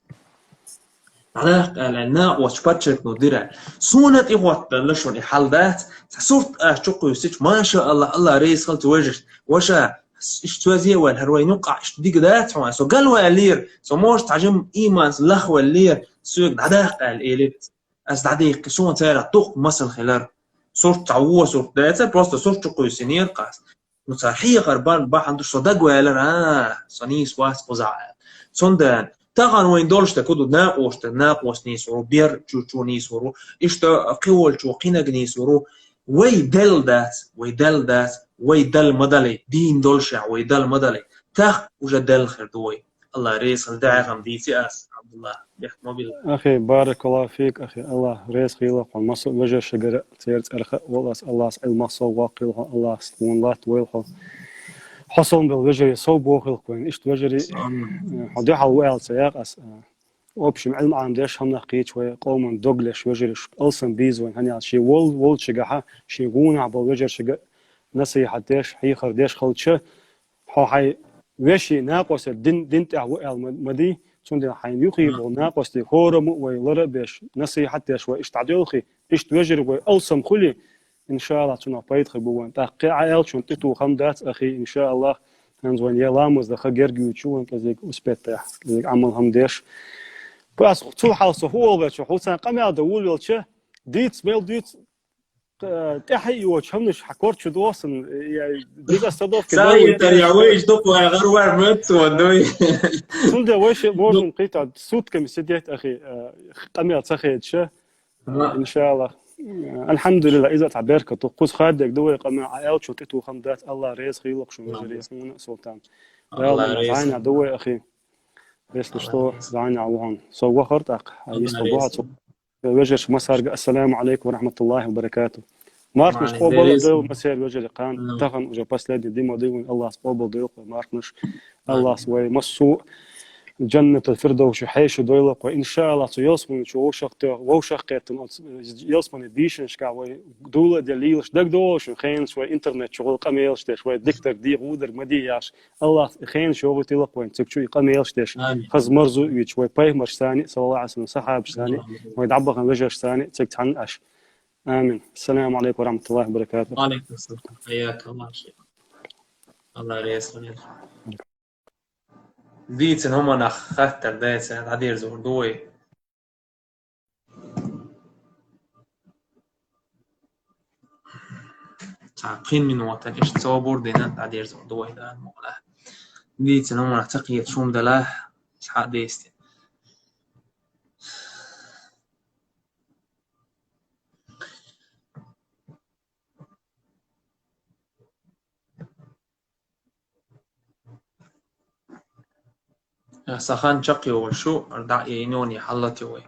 ДӀадаккха аьлла, накъосташ подчеркнуть дира. Суна тӀе хӀоттадалла шуна и хьал дац, цхьа сурт аш чу кхуьссича, маша Аллах, Аллах реза хила цу вежаршна. Ваша, иштта цоьзе а ваьлла, хӀара вайн юккъахь иштта дика дац хьуна. Со галваьллера, со, может, цхьа жима ийманца лахваьллера, соьга дӀадаккха аьлла элира. Ас дӀадийхки, суна царах дукха масал хилар. Сурт цхьа вон сурт дацара, просто сурт чу кхуьссинера кхас. Ну, цара хьехар бан бахьана ду, со дагаваьлар, а, со нийса вац кхузахь аьлла. Цундела, тахана вайн долуш тӀе куду накъост, накъост нийсвар ву, бер чу, чу нийсвар ву, иштта кхин волчо кхинаг нийсвар ву. Вай делла дац, вай делла дац, вай делла ма дале, дийна долушехь вай делла ма дале. Тахана уже делла хир ду вай. Аллах реза хила, дӀахьехам дийци ас, Абдулла, бехк ма билла. Ахи, баракаллаху фик, ахи, Аллах реза хила хьуна, массо а вежаршкара, церан цӀарах а волу ас, Аллас Ӏилмах сов ваккхийла хьо, Аллас тхуна латта войла хьо. Хьо сон бел вежарий сов бохийла хьо вайна, иштта вежарий, э, хьо дуьхьал ву аьлла ца яккха ас, а. В общем, Ӏилма Ӏамадеш, хӀаманах кхийча вай къоман дог леш вежарий, алсам бийза вайна, хӀана аьлча шен вол-, волчигахьа, шен гонахь болу вежаршка насихьат деш, хьехар деш хилча, хьо хьайн вешин накъостера дин, дин тӀехь ву аьлла ма, ма дий, цундела хьайна юххе болу накъостий хӀораммо а вай лар а беш, насихьат деш вай иштта дӀадоьлхий, иштта вежарий вай алсам хуьлий, иншааллах, цунах пайда хир бу вайн. ТӀаккха кхин Ӏа аьллачунна тӀетуху хӀама дац, ахи, иншааллах, хӀинца вайн я ламаз дан хан герга юьйцуш ю вайн, кӀезиг успеть тӀехь, кӀезиг Ӏамал хӀама деш. Ас цул хьалха со хӀу олу велча, хьуьнца къамел дан вуьйлавелча, дийца мел дуьйцу, Э, тӀаьхьа йоцу хӀуманаш хьан корчу доссана, я, дика остановка. Цхьа йитар я вайша дукха вай гӀар вар маццо дуй. Цундела вайша можем кхийтта сутками сидеть, ахи, э, къамел ца хедаш. Ма. Иншаллах. Альхамдулиллах, иза цхьа беркат ду. Кхуза хаддерг ду вай къамел, Ӏа аьллачу тӀетуху хӀама дац, Аллах реза хила хьуна, вежарий, хьуна а, Султан. Аллах реза. Зайна ду вай, ахи. Если что, зайна ву хьуна. Со вахар тӀаккха, а йист вахар цо. Вежарш массаьрга ассаламу Ӏалайкум ва рахматуллахи ва баракатух. Мархнаш къобал а дойла массеран вежарий кхана. Тахана уже последний ди ма дуй вайн, Аллас къобал дойла вай мархнаш. Аллас вай массо а Джаннатул Фирдовсехь хьешо дойла вай. Иншааллах, цу ялсамани чу вовшах те-, вовшах кхеттина, оцу ялсамани дийшанашкахь вай дуьйла а делла лелаш дагадогӀуш, хенаш вай интернет чу гӀур къамелаш деш, вай дикадарг де, гӀударг ма де яхаш, Аллас хенаш йогӀуьйтийла вайн, цига чу и къамелаш деш, хаза марзо а вийцуш, вай пайхамаршцани, саллаллаху Ӏалайхи ва саллам, сахьабашцани, вай дӀабахана вежаршцани, цига цхьаьна Ӏаш. Амин. Ассаламу Ӏалайкум ва рахматуллахи ва баракатух. Ва Ӏалайкум ассалам. Хьаяка Аллах, шейх. Аллах реза хуьлда. Дийцина хӀуманах хаттар дайца дӀадерзор ду вай. Цхьа пхи минотан иштта собар дина дӀадерзор ду вай, Дала мукъ лахь. Дийцина хӀуманах ца кхеташ хӀума далахь, цхьа а дийцина. Сан хан чекхйолуш ю, ардахь и йиноне хьаллатайо вай.